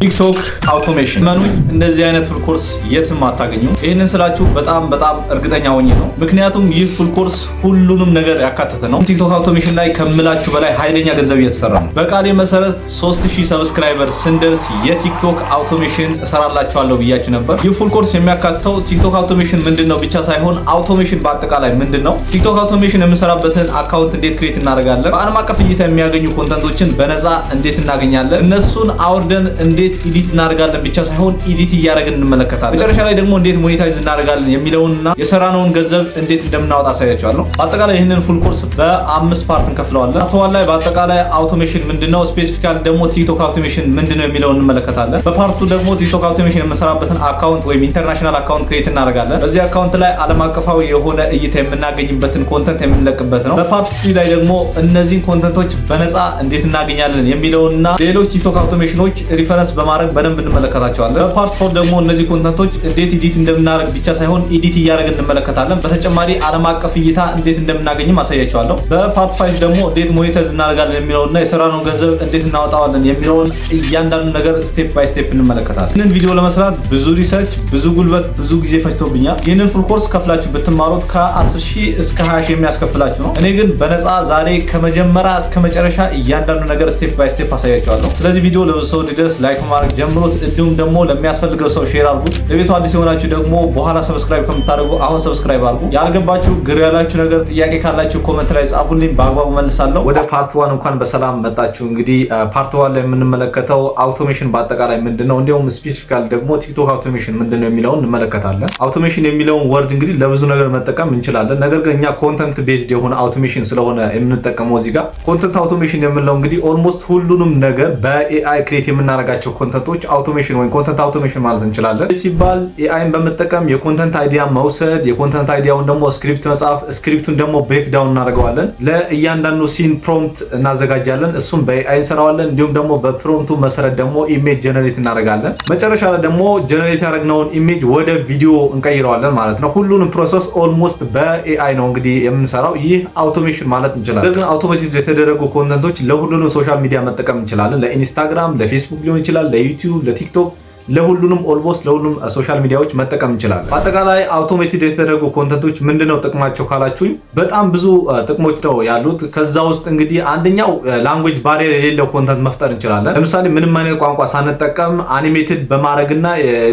TikTok automation፣ እመኑኝ እንደዚህ አይነት full course የትም አታገኙ። ይህንን ስላችሁ በጣም በጣም እርግጠኛ ሆኜ ነው። ምክንያቱም ይህ full course ሁሉንም ነገር ያካተተ ነው። TikTok automation ላይ ከምላችሁ በላይ ኃይለኛ ገንዘብ እየተሰራ ነው። በቃሌ መሰረት 3000 subscriber ስንደርስ የ TikTok automation እሰራላችኋለሁ ብያችሁ ነበር። ይህ full course የሚያካትተው TikTok automation ምንድን ነው ብቻ ሳይሆን automation በአጠቃላይ ምንድን ነው፣ TikTok automation የምንሰራበትን account እንዴት create እናደርጋለን፣ በዓለም አቀፍ እይታ የሚያገኙ content ኦችን በነፃ እንዴት እናገኛለን፣ እነሱን አውርደን እንዴት edit እናደርጋለን ብቻ ሳይሆን edit እያደረግን እንመለከታለን። መጨረሻ ላይ ደግሞ እንዴት monetize እናደርጋለን የሚለውንና የሰራነውን ገንዘብ እንዴት እንደምናወጣ አሳያችኋለሁ። በአጠቃላይ ይህንን full course በአምስት part እንከፍለዋለን። Part one ላይ በአጠቃላይ automation ምንድነው፣ specifically ደግሞ TikTok automation ምንድነው የሚለውን እንመለከታለን። በ part two ደግሞ TikTok automation የምንሰራበትን account ወይም international account create እናደርጋለን። በዚህ account ላይ ዓለም አቀፋዊ የሆነ እይታ የምናገኝበትን content የምንለቅበት ነው። በ part three ላይ ደግሞ እነዚህን content ኦች በነፃ እንዴት እናገኛለን የሚለውንና ሌሎች TikTok automation ኖች reference በማድረግ በደንብ እንመለከታቸዋለን። በ part four ደግሞ እነዚህ content ኦች እንዴት edit እንደምናደርግ ብቻ ሳይሆን edit እያደረግን እንመለከታለን። በተጨማሪ ዓለም አቀፍ እይታ እንዴት እንደምናገኝም አሳያችኋለሁ። በ part five ደግሞ እንዴት monetize እናደርጋለን የሚለውንና የሰራነውን ገንዘብ እንዴት እናወጣዋለን የሚለውን እያንዳንዱ ነገር step by step እንመለከታለን። ይህንን ቪዲዮ ለመስራት ብዙ research፣ ብዙ ጉልበት፣ ብዙ ጊዜ ፈጅቶብኛል። ይህንን full course ከፍላችሁ ብትማሩት ከ10 ሺህ እስከ 20 ሺህ የሚያስከፍላችሁ ነው። እኔ ግን በነፃ ዛሬ ከመጀመሪያ እስከ መጨረሻ እያንዳንዱ ነገር step by step አሳያችኋለሁ። ስለዚህ ቪዲዮ ለብዙ ሰው እንዲደርስ like ማድረግ ጀምሩት። እንዲሁም ደግሞ ለሚያስፈልገው ሰው share አድርጉት። ለቤቱ አዲስ የሆናችሁ ደግሞ በኋላ subscribe ከምታደርጉ አሁን subscribe አድርጉ። ያልገባችሁ ግር ያላችሁ ነገር፣ ጥያቄ ካላችሁ comment ላይ ጻፉልኝ፣ በአግባቡ መልሳለሁ። ወደ part one እንኳን በሰላም መጣችሁ። እንግዲህ part one ላይ የምንመለከተው automation በአጠቃላይ ምንድን ነው፣ እንዲሁም specifically ደግሞ TikTok automation ምንድን ነው የሚለውን እንመለከታለን። Automation የሚለውን word እንግዲህ ለብዙ ነገር መጠቀም እንችላለን። ነገር ግን እኛ content based የሆነ automation ስለሆነ የምንጠቀመው፣ እዚህ ጋር content automation የምንለው እንግዲህ almost ሁሉንም ነገር በ AI create የምናደርጋቸው content ኦች automation ወይም content automation ማለት እንችላለን። ሲባል AI ን በመጠቀም የ content idea መውሰድ፣ የ content idea ውን ደግሞ script መጻፍ፣ script ኡን ደግሞ break down እናደርገዋለን። ለእያንዳንዱ scene prompt እናዘጋጃለን። እሱም በ AI እንሰራዋለን። እንዲሁም ደግሞ በ prompt ኡ መሰረት ደግሞ image generate እናደርጋለን። መጨረሻ ላይ ደግሞ generate ያደረግነውን image ወደ ቪዲዮ እንቀይረዋለን ማለት ነው። ሁሉንም process almost በ AI ነው እንግዲህ የምንሰራው። ይህ automation ማለት እንችላለን። ነገር ግን automated የተደረጉ content ኦች ለሁሉንም social media መጠቀም እንችላለን። ለ Instagram፣ ለ Facebook ሊሆን ይችላል፣ ለ YouTube፣ ለ TikTok፣ ለሁሉንም almost ለሁሉም social media ዎች መጠቀም እንችላለን። በአጠቃላይ automated የተደረጉ content ኦች ምንድነው ጥቅማቸው ካላችሁኝ በጣም ብዙ ጥቅሞች ነው ያሉት። ከዛ ውስጥ እንግዲህ አንደኛው language barrier የሌለው content መፍጠር እንችላለን። ለምሳሌ ምንም አይነት ቋንቋ ሳንጠቀም animated በማድረግና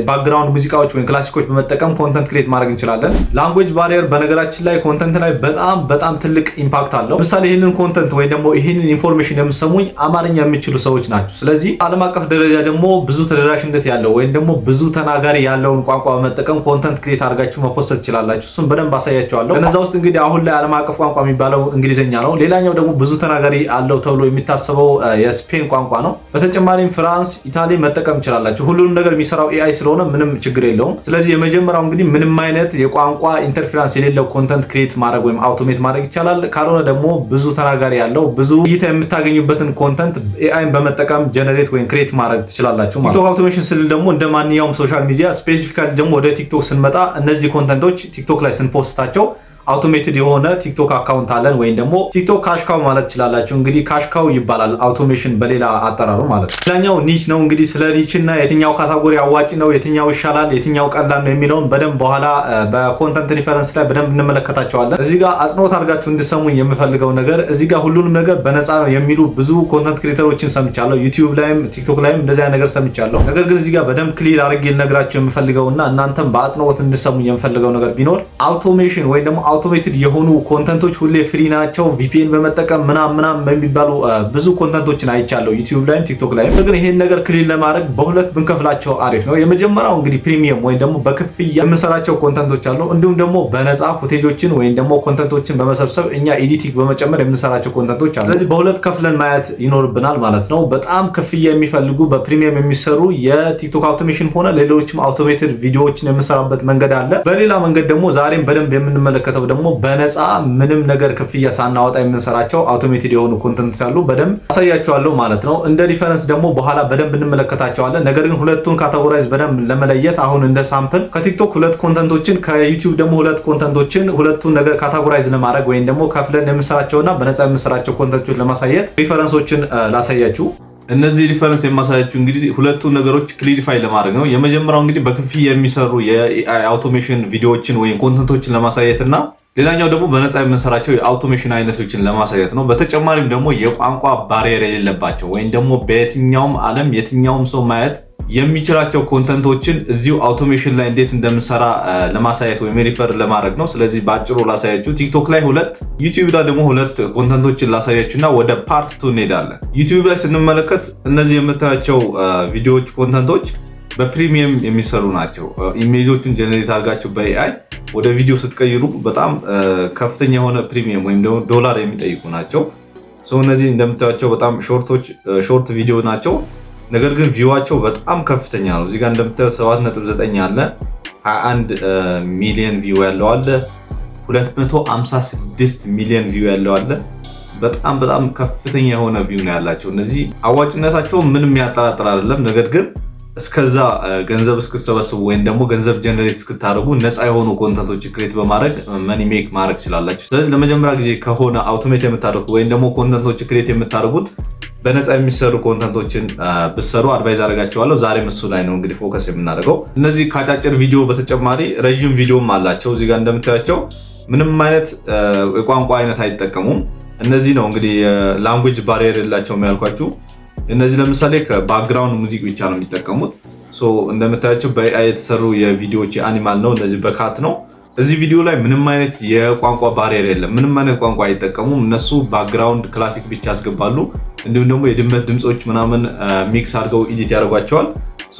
background ሙዚቃዎች ወይም classic ኦች በመጠቀም content create ማድረግ እንችላለን። Language barrier በነገራችን ላይ content ላይ በጣም በጣም ትልቅ impact አለው። ለምሳሌ ይህንን content ወይም ደግሞ ይህንን information የምትሰሙኝ አማርኛ የምትችሉ ሰዎች ናችሁ። ስለዚህ ዓለም አቀፍ ደረጃ ደግሞ ብዙ ተደራሽነት ያለው ወይም ደግሞ ብዙ ተናጋሪ ያለውን ቋንቋ በመጠቀም content create አድርጋችሁ መፖሰት ትችላላችሁ። እሱን በደንብ አሳያችኋለሁ። ከነዛ ውስጥ እንግዲህ አሁን ላይ ዓለም አቀፍ ቋንቋ የሚባለው እንግሊዝኛ ነው። ሌላኛው ደግሞ ብዙ ተናጋሪ አለው ተብሎ የሚታሰበው የስፔን ቋንቋ ነው። በተጨማሪም France፣ Italy መጠቀም ትችላላችሁ። ሁሉንም ነገር የሚሰራው AI ስለሆነ ምንም ችግር የለውም። ስለዚህ የመጀመሪያው እንግዲህ ምንም አይነት የቋንቋ interference የሌለው content create ማድረግ ወይም automate ማድረግ ይቻላል። ካልሆነ ደግሞ ብዙ ተናጋሪ ያለው፣ ብዙ እይታ የምታገኙበትን content AI ን በመጠቀም generate ወይም create ማድረግ ትችላላችሁ። TikTok automation ስንል ደግሞ እንደ ማንኛውም social media፣ specifically ደግሞ ወደ TikTok ስንመጣ እነዚህ content ኦች TikTok ላይ ስንፖስታቸው automated የሆነ TikTok account አለን ወይም ደግሞ TikTok cash cow ማለት ትችላላችሁ። እንግዲህ cash cow ይባላል automation በሌላ አጠራሩ ማለት ነው። ሌላኛው niche ነው። እንግዲህ ስለ niche እና የትኛው category አዋጭ ነው፣ የትኛው ይሻላል፣ የትኛው ቀላል ነው የሚለውን በደንብ በኋላ በ content reference ላይ በደንብ እንመለከታቸዋለን። እዚህ ጋር አጽንኦት አድርጋችሁ እንድትሰሙኝ የምፈልገው ነገር፣ እዚህ ጋር ሁሉንም ነገር በነፃ ነው የሚሉ ብዙ content creator ኦችን ሰምቻለሁ። YouTube ላይም TikTok ላይም እንደዚህ ነገር ሰምቻለሁ። ነገር ግን እዚህ ጋር በደንብ clear አድርጌ ልነግራችሁ የምፈልገውና እናንተም በአጽንኦት እንድትሰሙኝ የምፈልገው ነገር ቢኖር automation ወይም ደግሞ automated የሆኑ content ኦች ሁሌ free ናቸው፣ VPN በመጠቀም ምናም ምናም የሚባሉ ብዙ content ኦችን አይቻለሁ YouTube ላይም TikTok ላይም። ግን ይሄን ነገር clear ለማድረግ በሁለት ብንከፍላቸው አሪፍ ነው። የመጀመሪያው እንግዲህ premium ወይም ደግሞ በክፍያ የምንሰራቸው content ኦች አሉ። እንዲሁም ደግሞ በነፃ footage ኦችን ወይም ደግሞ content ኦችን በመሰብሰብ እኛ editing በመጨመር የምንሰራቸው content ኦች አሉ። ስለዚህ በሁለት ከፍለን ማየት ይኖርብናል ማለት ነው። በጣም ክፍያ የሚፈልጉ በ premium የሚሰሩ የ TikTok automation ሆነ ሌሎችም automated ቪዲዮዎችን የምንሰራበት መንገድ አለ። በሌላ መንገድ ደግሞ ዛሬም በደንብ የምንመለከተው ደግሞ በነፃ ምንም ነገር ክፍያ ሳናወጣ የምንሰራቸው automated የሆኑ content አሉ። በደንብ አሳያችኋለሁ ማለት ነው። እንደ reference ደግሞ በኋላ በደንብ እንመለከታቸዋለን። ነገር ግን ሁለቱን categorize በደንብ ለመለየት አሁን እንደ sample ከ TikTok ሁለት content ኦችን፣ ከ YouTube ደግሞ ሁለት content ኦችን፣ ሁለቱን ነገር categorize ለማድረግ ወይም ደግሞ ከፍለን የምንሰራቸውና በነፃ የምንሰራቸው content ኦችን ለማሳየት reference ኦችን ላሳያችሁ። እነዚህ reference የማሳያችሁ እንግዲህ ሁለቱ ነገሮች clarify ለማድረግ ነው። የመጀመሪያው እንግዲህ በክፍያ የሚሰሩ የ AI automation ቪዲዮዎችን ወይም content ኦችን ለማሳየት እና ሌላኛው ደግሞ በነፃ የምንሰራቸው የ automation አይነቶችን ለማሳየት ነው። በተጨማሪም ደግሞ የቋንቋ barrier የሌለባቸው ወይም ደግሞ በየትኛውም ዓለም የትኛውም ሰው ማየት የሚችላቸው content ኦችን እዚሁ automation ላይ እንዴት እንደምሰራ ለማሳየት ወይም refer ለማድረግ ነው። ስለዚህ በአጭሩ ላሳያችሁ። ቲክቶክ ላይ ሁለት፣ ዩቲዩብ ላይ ደግሞ ሁለት content ኦችን ላሳያችሁ እና ወደ part two እንሄዳለን። ዩቲዩብ ላይ ስንመለከት እነዚህ የምታያቸው ቪዲዮዎች፣ content ኦች በ premium የሚሰሩ ናቸው። Image ኦቹን generate አድርጋችሁ በ AI ወደ ቪዲዮ ስትቀይሩ በጣም ከፍተኛ የሆነ premium ወይም ደግሞ ዶላር የሚጠይቁ ናቸው። እነዚህ እንደምታያቸው በጣም short ቪዲዮ ናቸው። ነገር ግን view ዋቸው በጣም ከፍተኛ ነው። እዚጋ እንደምታየው 7.9 አለ፣ 21 ሚሊዮን view ያለው አለ፣ 256 ሚሊዮን view ያለው አለ። በጣም በጣም ከፍተኛ የሆነ view ነው ያላቸው። እነዚህ አዋጭነታቸው ምንም የሚያጠራጥር አይደለም። ነገር ግን እስከዛ ገንዘብ እስክትሰበስቡ ወይም ደግሞ ገንዘብ generate እስክታደርጉ ነፃ የሆኑ content ኦች create በማድረግ money make ማድረግ ትችላላችሁ። ስለዚህ ለመጀመሪያ ጊዜ ከሆነ automate የምታደርጉት ወይም ደግሞ content ኦች create የምታደርጉት በነፃ የሚሰሩ content ኦችን ብትሰሩ advise አደርጋችኋለሁ። ዛሬም እሱ ላይ ነው እንግዲህ focus የምናደርገው። እነዚህ ከአጫጭር ቪዲዮ በተጨማሪ ረዥም ቪዲዮም አላቸው። እዚህ ጋር እንደምታያቸው ምንም አይነት የቋንቋ አይነት አይጠቀሙም። እነዚህ ነው እንግዲህ language barrier የላቸውም ያልኳችሁ። እነዚህ ለምሳሌ ከ background music ብቻ ነው የሚጠቀሙት። እንደምታያቸው በ AI የተሰሩ የቪዲዮዎች የ animal ነው። እነዚህ በ cat ነው። እዚህ ቪዲዮ ላይ ምንም አይነት የቋንቋ barrier የለም። ምንም አይነት ቋንቋ አይጠቀሙም። እነሱ background classic ብቻ ያስገባሉ። እንዲሁም ደግሞ የድመት ድምፆች ምናምን mix አድርገው edit ያደርጓቸዋል።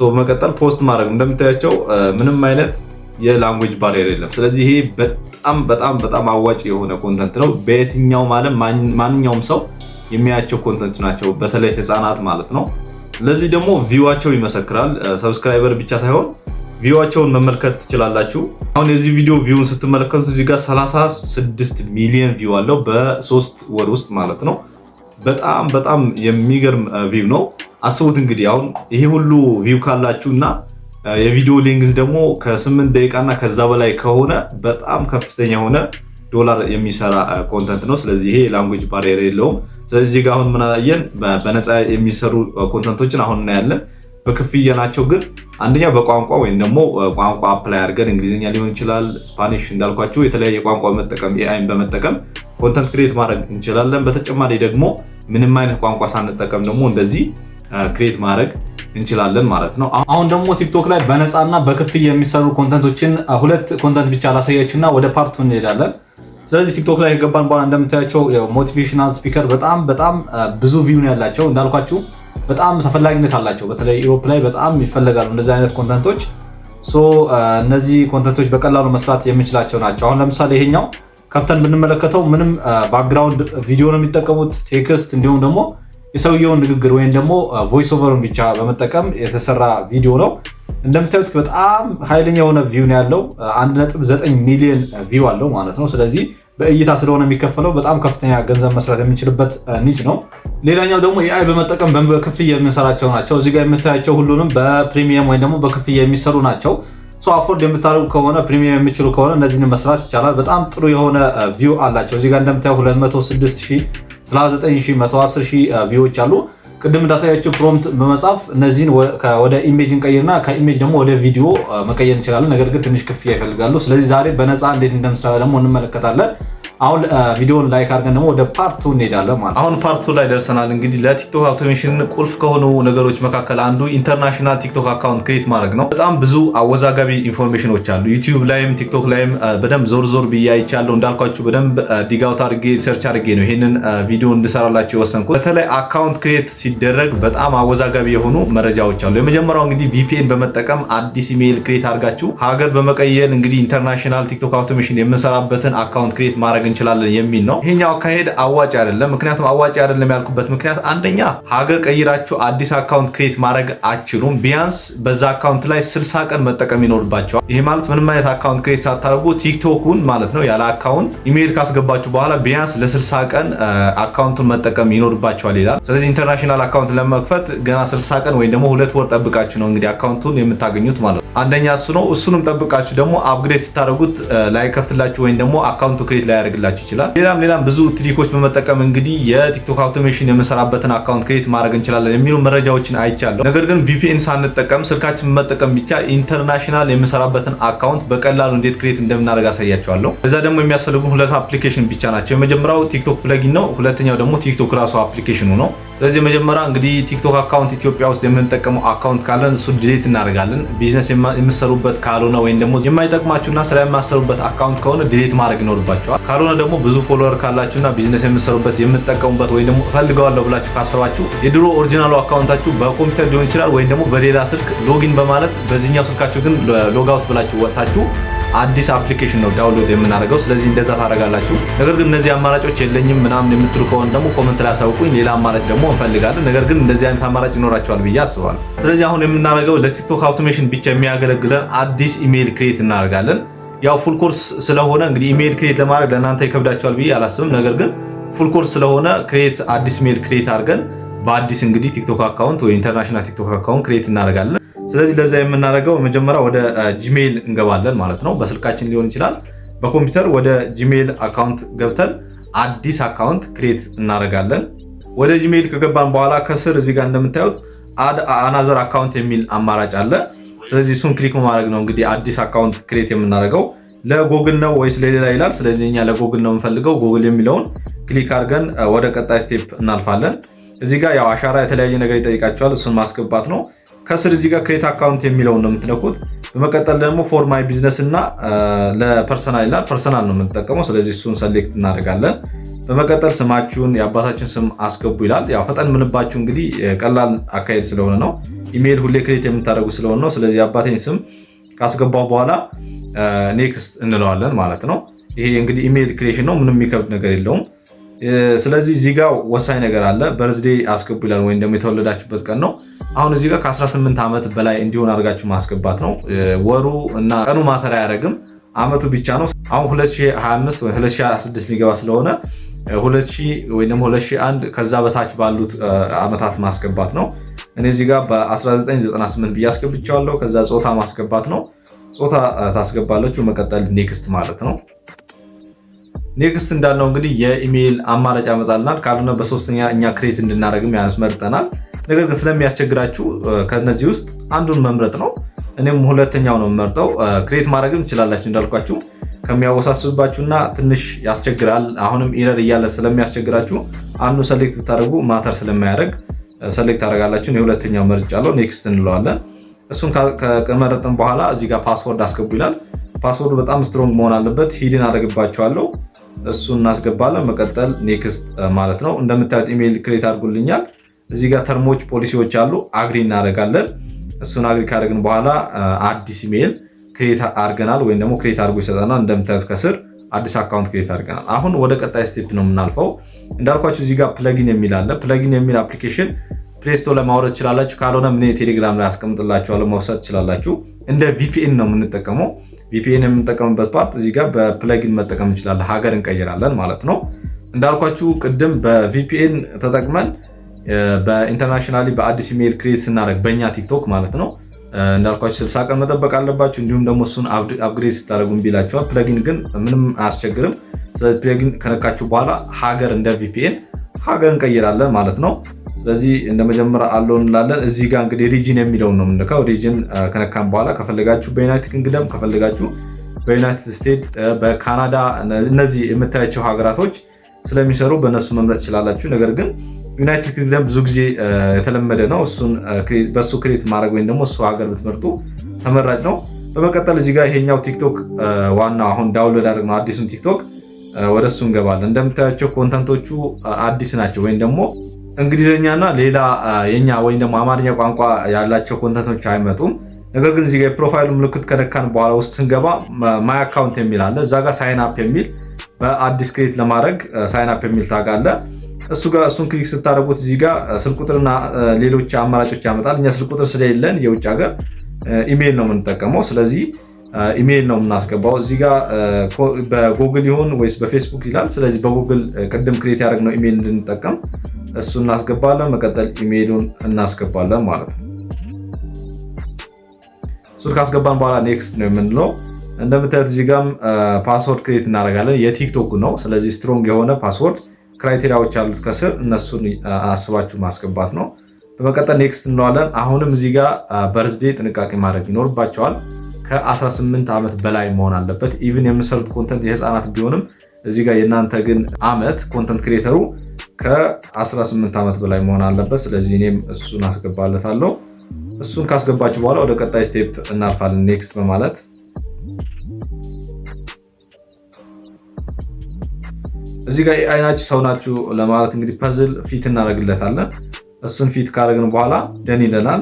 በመቀጠል post ማድረግ እንደምታያቸው ምንም አይነት የ language barrier የለም። ስለዚህ ይሄ በጣም በጣም በጣም አዋጭ የሆነ content ነው። በየትኛውም ዓለም ማንኛውም ሰው የሚያያቸው content ናቸው፣ በተለይ ህፃናት ማለት ነው። ለዚህ ደግሞ view ዋቸው ይመሰክራል። Subscriber ብቻ ሳይሆን view ዋቸውን መመልከት ትችላላችሁ። አሁን የዚህ ቪዲዮ view ን ስትመለከቱት እዚህ ጋር 36 ሚሊዮን view አለው በ3 ወር ውስጥ ማለት ነው። በጣም በጣም የሚገርም view ነው። አስቡት እንግዲህ አሁን ይሄ ሁሉ view ካላችሁ እና የቪዲዮ length ደግሞ ከ8 ደቂቃ እና ከዛ በላይ ከሆነ በጣም ከፍተኛ የሆነ ዶላር የሚሰራ content ነው። ስለዚህ ይሄ language barrier የለውም። ስለዚህ ጋር አሁን ምን አየን? በነፃ የሚሰሩ content ኦችን አሁን እናያለን። በክፍያ ናቸው ግን አንደኛ በቋንቋ ወይም ደግሞ ቋንቋ apply አድርገን እንግሊዝኛ ሊሆን ይችላል፣ Spanish እንዳልኳችሁ የተለያየ ቋንቋ በመጠቀም AI ን በመጠቀም content create ማድረግ እንችላለን። በተጨማሪ ደግሞ ምንም አይነት ቋንቋ ሳንጠቀም ደግሞ እንደዚህ create ማድረግ እንችላለን ማለት ነው። አሁን ደግሞ ቲክቶክ ላይ በነፃና በክፍያ የሚሰሩ content ኦችን ሁለት content ብቻ ላሳያችሁና ወደ part two እንሄዳለን። ስለዚህ ቲክቶክ ላይ ከገባን በኋላ እንደምታያቸው motivational speaker በጣም በጣም ብዙ view ነው ያላቸው። እንዳልኳችሁ በጣም ተፈላጊነት አላቸው። በተለይ Europe ላይ በጣም ይፈለጋሉ እንደዚህ አይነት content ኦች። So እነዚህ content ኦች በቀላሉ መስራት የምንችላቸው ናቸው። አሁን ለምሳሌ ይሄኛው ከፍተን ብንመለከተው ምንም background ቪዲዮ ነው የሚጠቀሙት፣ text እንዲሁም ደግሞ የሰውየውን ንግግር ወይም ደግሞ voice over ን ብቻ በመጠቀም የተሰራ ቪዲዮ ነው። እንደምታዩት በጣም ኃይለኛ የሆነ view ነው ያለው፣ 1.9 ሚሊዮን view አለው ማለት ነው። ስለዚህ በእይታ ስለሆነ የሚከፈለው በጣም ከፍተኛ ገንዘብ መስራት የምንችልበት niche ነው። ሌላኛው ደግሞ AI በመጠቀም በክፍያ የምንሰራቸው ናቸው። እዚህ ጋር የምታያቸው ሁሉንም በ premium ወይም ደግሞ በክፍያ የሚሰሩ ናቸው። Afford የምታደርጉ ከሆነ፣ premium የሚችሉ ከሆነ እነዚህን መስራት ይቻላል። በጣም ጥሩ የሆነ view አላቸው። እዚህ ጋር እንደምታየው 206 ሺህ፣ 39 ሺህ፣ 110 ሺህ view ዎች አሉ። ቅድም እንዳሳያችሁ prompt በመጻፍ እነዚህን ወደ image እንቀይርና ከ image ደግሞ ወደ ቪዲዮ መቀየር እንችላለን። ነገር ግን ትንሽ ክፍያ ይፈልጋሉ። ስለዚህ ዛሬ በነፃ እንዴት እንደምሰራ ደግሞ እንመለከታለን። አሁን ቪዲዮን like አድርገን ደግሞ ወደ part two እንሄዳለን ማለት። አሁን part two ላይ ደርሰናል። እንግዲህ ለቲክቶክ automation ቁልፍ ከሆኑ ነገሮች መካከል አንዱ international ቲክቶክ account create ማድረግ ነው። በጣም ብዙ አወዛጋቢ information ኖች አሉ። ዩቲዩብ ላይም ቲክቶክ ላይም በደንብ ዞር ዞር ብዬ አይቻለሁ። እንዳልኳችሁ በደንብ dig out አድርጌ search አድርጌ ነው ይሄንን ቪዲዮ እንድሰራላችሁ የወሰንኩት። በተለይ account create ሲደረግ በጣም አወዛጋቢ የሆኑ መረጃዎች አሉ። የመጀመሪያው እንግዲህ VPN በመጠቀም አዲስ email create አድርጋችሁ ሀገር በመቀየር እንግዲህ international ቲክቶክ automation የምንሰራበትን account create ማድረግ እንችላለን የሚል ነው። ይሄኛው አካሄድ አዋጭ አይደለም። ምክንያቱም አዋጭ አይደለም ያልኩበት ምክንያት አንደኛ ሀገር ቀይራችሁ አዲስ account create ማድረግ አትችሉም። ቢያንስ በዛ account ላይ 60 ቀን መጠቀም ይኖርባችኋል። ይሄ ማለት ምንም አይነት account create ሳታደርጉ ቲክቶኩን ማለት ነው ያለ account email ካስገባችሁ በኋላ ቢያንስ ለ60 ቀን account ኡን መጠቀም ይኖርባችኋል ይላል። ስለዚህ international account ለመክፈት ገና 60 ቀን ወይም ደግሞ 2 ወር ጠብቃችሁ ነው እንግዲህ account ኡን የምታገኙት ማለት ነው። አንደኛ እሱ ነው። እሱንም ጠብቃችሁ ደግሞ upgrade ስታደርጉት ላይከፍትላችሁ ወይም ደግሞ account ኡ create ላያደርግላችሁ ይችላል። ሌላም ሌላም ብዙ trick ኦች በመጠቀም እንግዲህ የቲክቶክ automation የምንሰራበትን account create ማድረግ እንችላለን የሚሉ መረጃዎችን አይቻለሁ። ነገር ግን VPN ሳንጠቀም ስልካችን በመጠቀም ብቻ international የምንሰራበትን account በቀላሉ እንዴት create እንደምናደርግ አሳያችኋለሁ። እዛ ደግሞ የሚያስፈልጉን ሁለት application ብቻ ናቸው። የመጀመሪያው ቲክቶክ plugin ነው። ሁለተኛው ደግሞ ቲክቶክ ራሱ application ኑ ነው። ስለዚህ መጀመሪያ እንግዲህ ቲክቶክ account ኢትዮጵያ ውስጥ የምንጠቀመው account ካለን እሱ delete እናደርጋለን። ቢዝነስ የምትሰሩበት ካልሆነ ወይም ደግሞ የማይጠቅማችሁና ስራ የማትሰሩበት account ከሆነ delete ማድረግ ይኖርባችኋል። ካልሆነ ደግሞ ብዙ follower ካላችሁና ቢዝነስ የምትሰሩበት የምትጠቀሙበት ወይም ደግሞ እፈልገዋለሁ ብላችሁ ካሰባችሁ የድሮ original ኡ account ኣችሁ በኮምፒውተር ሊሆን ይችላል ወይም ደግሞ በሌላ ስልክ login በማለት በዚህኛው ስልካችሁ ግን logout ብላችሁ ወጥታችሁ አዲስ application ነው download የምናደርገው። ስለዚህ እንደዛ ታደርጋላችሁ። ነገር ግን እነዚህ አማራጮች የለኝም ምናምን የምትሉ ከሆነ ደግሞ comment ላይ አሳውቁኝ። ሌላ አማራጭ ደግሞ እንፈልጋለን። ነገር ግን እንደዚህ አይነት አማራጭ ይኖራችኋል ብዬ አስባለሁ። ስለዚህ አሁን የምናደርገው ለቲክቶክ automation ብቻ የሚያገለግለን አዲስ email create እናደርጋለን። ያው full course ስለሆነ እንግዲህ email create ለማድረግ ለእናንተ ይከብዳችኋል ብዬ አላስብም። ነገር ግን full course ስለሆነ create አዲስ email create አድርገን በአዲስ እንግዲህ ቲክቶክ account ወይ international ቲክቶክ account create እናደርጋለን። ስለዚህ ለዛ የምናደርገው መጀመሪያ ወደ ጂሜይል እንገባለን ማለት ነው። በስልካችን ሊሆን ይችላል፣ በኮምፒውተር ወደ ጂሜይል account ገብተን አዲስ account create እናደርጋለን። ወደ ጂሜይል ከገባን በኋላ ከስር እዚህ ጋር እንደምታዩት add another account የሚል አማራጭ አለ። ስለዚህ እሱን click በማድረግ ነው እንግዲህ አዲስ account create የምናደርገው። ለጎግል ነው ወይስ ለሌላ ይላል። ስለዚህ እኛ ለጎግል ነው የምንፈልገው። ጎግል የሚለውን click አድርገን ወደ ቀጣይ step እናልፋለን። እዚህ ጋር ያው አሻራ የተለያየ ነገር ይጠይቃችኋል። እሱን ማስገባት ነው። ከስር እዚህ ጋር create account የሚለውን ነው የምትነኩት። በመቀጠል ደግሞ for my business እና ለ personal ይላል። Personal ነው የምንጠቀመው። ስለዚህ እሱን select እናደርጋለን። በመቀጠል ስማችሁን የአባታችሁን ስም አስገቡ ይላል። ያው ፈጠን ምንባችሁ እንግዲህ ቀላል አካሄድ ስለሆነ ነው። ኢሜይል ሁሌ create የምታደርጉ ስለሆነ ነው። ስለዚህ የአባቴን ስም ካስገባው በኋላ next እንለዋለን ማለት ነው። ይሄ እንግዲህ email creation ነው። ምንም የሚከብድ ነገር የለውም። ስለዚህ እዚህ ጋር ወሳኝ ነገር አለ። Birthday አስገቡ ይላል፣ ወይም ደግሞ የተወለዳችሁበት ቀን ነው። አሁን እዚህ ጋር ከ18 ዓመት በላይ እንዲሆን አድርጋችሁ ማስገባት ነው። ወሩ እና ቀኑ matter አያደርግም፣ አመቱ ብቻ ነው። አሁን 2025 ወይ 2026 ሊገባ ስለሆነ 2000 ወይ ደግሞ 2001 ከዛ በታች ባሉት አመታት ማስገባት ነው። እኔ እዚህ ጋር በ1998 ብዬ አስገብቼዋለሁ። ከዛ ጾታ ማስገባት ነው። ጾታ ታስገባላችሁ። መቀጠል next ማለት ነው። Next እንዳልነው እንግዲህ የኢሜይል አማራጭ ያመጣልናል። ካልሆነ በሶስተኛ እኛ create እንድናደርግም ያስመርጠናል። ነገር ግን ስለሚያስቸግራችሁ ከነዚህ ውስጥ አንዱን መምረጥ ነው። እኔም ሁለተኛው ነው የምመርጠው። Create ማድረግም ትችላላችሁ እንዳልኳችሁ ከሚያወሳስብባችሁና ትንሽ ያስቸግራል። አሁንም error እያለ ስለሚያስቸግራችሁ አንዱ select ብታደርጉ matter ስለማያደርግ select ታደርጋላችሁ። የሁለተኛው መርጫለሁ። Next እንለዋለን። እሱን ከመረጥን በኋላ እዚህ ጋር password አስገቡ ይላል። Password ኡ በጣም strong መሆን አለበት። Hidden አደርግባችኋለሁ። እሱን እናስገባለን። መቀጠል next ማለት ነው። እንደምታዩት email create አድርጎልኛል። እዚህ ጋር term ኦች፣ ፖሊሲዎች አሉ። Agree እናደርጋለን። እሱን agree ካደረግን በኋላ አዲስ email create አድርገናል ወይም ደግሞ create አድርጎ ይሰጠናል። እንደምታዩት ከስር አዲስ account create አድርገናል። አሁን ወደ ቀጣይ step ነው የምናልፈው። እንዳልኳችሁ እዚህ ጋር plugin የሚል አለ። Plugin የሚል application Play Store ላይ ማውረድ ትችላላችሁ። ካልሆነ እኔ ቴሌግራም ላይ አስቀምጥላችኋለሁ መውሰድ ትችላላችሁ። እንደ VPN ነው የምንጠቀመው። VPN የምንጠቀምበት part እዚህ ጋር በ plugin መጠቀም እንችላለን። ሀገር እንቀይራለን ማለት ነው። እንዳልኳችሁ ቅድም በ VPN ተጠቅመን በ internationally በአዲስ email create ስናደርግ በእኛ ቲክቶክ ማለት ነው እንዳልኳችሁ 60 ቀን መጠበቅ አለባችሁ። እንዲሁም ደግሞ እሱን upgrade ስታደርጉ እምቢ ይላችኋል። Plugin ግን ምንም አያስቸግርም። ስለዚህ plugin ከነካችሁ በኋላ ሀገር እንደ VPN ሀገር እንቀይራለን ማለት ነው። ስለዚህ እንደ መጀመሪያ allow እንላለን። እዚህ ጋር እንግዲህ region የሚለውን ነው የምንነካው። Region ከነካን በኋላ ከፈለጋችሁ በዩናይትድ ኪንግደም፣ ከፈለጋችሁ በዩናይትድ ስቴትስ፣ በካናዳ እነዚህ የምታያቸው ሀገራቶች ስለሚሰሩ በእነሱ መምረጥ ትችላላችሁ። ነገር ግን ዩናይትድ ኪንግደም ብዙ ጊዜ የተለመደ ነው። በእሱ create ማድረግ ወይም ደግሞ እሱ ሀገር ብትመርጡ ተመራጭ ነው። በመቀጠል እዚህ ጋር ይሄኛው ቲክቶክ ዋናው አሁን download ያደረግነው አዲሱን ቲክቶክ ወደ እሱ እንገባለን። እንደምታያቸው content ኦቹ አዲስ ናቸው ወይም ደግሞ እንግሊዝኛና ሌላ የኛ ወይም ደግሞ አማርኛ ቋንቋ ያላቸው content ኦች አይመጡም። ነገር ግን እዚህ ጋር የ profile ኡ ምልክት ከነካን በኋላ ውስጥ ስንገባ my account የሚል አለ። እዛ ጋር sign up የሚል በአዲስ create ለማድረግ sign up የሚል tag አለ። እሱ ጋር እሱን click ስታደርጉት እዚህ ጋር ስልክ ቁጥርና ሌሎች አማራጮች ያመጣል። እኛ ስልክ ቁጥር ስለሌለን የውጭ ሀገር ኢሜይል ነው የምንጠቀመው። ስለዚህ ኢሜይል ነው የምናስገባው። እዚህ ጋር በጉግል ይሁን ወይስ በፌስቡክ ይላል። ስለዚህ በጉግል ቅድም create ያደረግነው ኢሜይል እንድንጠቀም እሱ እናስገባለን። መቀጠል ኢሜይሉን እናስገባለን ማለት ነው። እሱን ካስገባን በኋላ next ነው የምንለው። እንደምታዩት እዚህ ጋም password create እናደርጋለን። የቲክቶክ ነው። ስለዚህ strong የሆነ password criteria ዎች አሉት ከስር፣ እነሱን አስባችሁ ማስገባት ነው። በመቀጠል next እንለዋለን። አሁንም እዚህ ጋር birthday ጥንቃቄ ማድረግ ይኖርባቸዋል። ከ18 ዓመት በላይ መሆን አለበት። Even የምትሰሩት content የህፃናት ቢሆንም እዚህ ጋር የእናንተ ግን አመት content creator ኡ ከ18 ዓመት በላይ መሆን አለበት። ስለዚህ እኔም እሱን አስገባለታለሁ። እሱን ካስገባችሁ በኋላ ወደ ቀጣይ step እናልፋለን next በማለት። እዚህ ጋር AI ናችሁ ሰው ናችሁ ለማለት እንግዲህ puzzle fit እናደርግለታለን። እሱን fit ካደረግን በኋላ done ይለናል።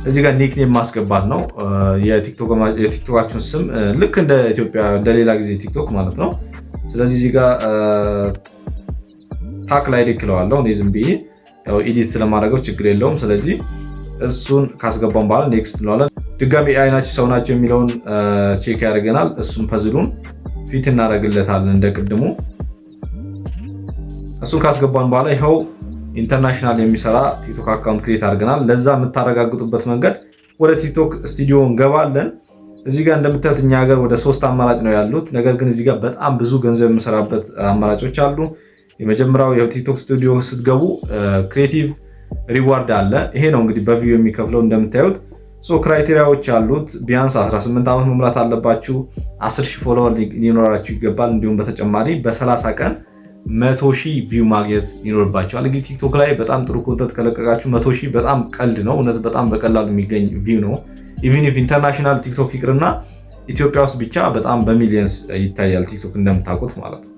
እዚህ ጋር nickname ማስገባት ነው። የቲክቶካችሁን ስም ልክ እንደ ኢትዮጵያ እንደሌላ ጊዜ ቲክቶክ ማለት ነው። ስለዚህ እዚህ ጋር ታክ ላይ ልክለዋለሁ። እኔ ዝም ብዬ ያው edit ስለማደርገው ችግር የለውም። ስለዚህ እሱን ካስገባን በኋላ next እንለዋለን። ድጋሚ AI ናችሁ ሰው ናችሁ የሚለውን check ያደርገናል። እሱን puzzle ኡን fit እናደርግለታለን እንደቅድሙ። እሱን ካስገባን በኋላ ይኸው international የሚሰራ ቲክቶክ account create አድርገናል። ለዛ የምታረጋግጡበት መንገድ ወደ ቲክቶክ ስቱዲዮ እንገባለን። እዚህ ጋር እንደምታዩት እኛ ሀገር ወደ 3 አማራጭ ነው ያሉት። ነገር ግን እዚህ ጋር በጣም ብዙ ገንዘብ የምሰራበት አማራጮች አሉ። የመጀመሪያው የቲክቶክ ስቱዲዮ ስትገቡ creative reward አለ። ይሄ ነው እንግዲህ በ view የሚከፍለው እንደምታዩት። So criteria ዎች አሉት። ቢያንስ 18 ዓመት መሙላት አለባችሁ። 10,000 follower ሊኖራችሁ ይገባል። እንዲሁም በተጨማሪ በ30 ቀን 100,000 view ማግኘት ይኖርባቸዋል። እንግዲህ ቲክቶክ ላይ በጣም ጥሩ content ከለቀቃችሁ 100,000 በጣም ቀልድ ነው። እውነት በጣም በቀላሉ የሚገኝ view ነው። Even if international ቲክቶክ ይቅርና ኢትዮጵያ ውስጥ ብቻ በጣም በ millions ይታያል ቲክቶክ እንደምታውቁት ማለት ነው።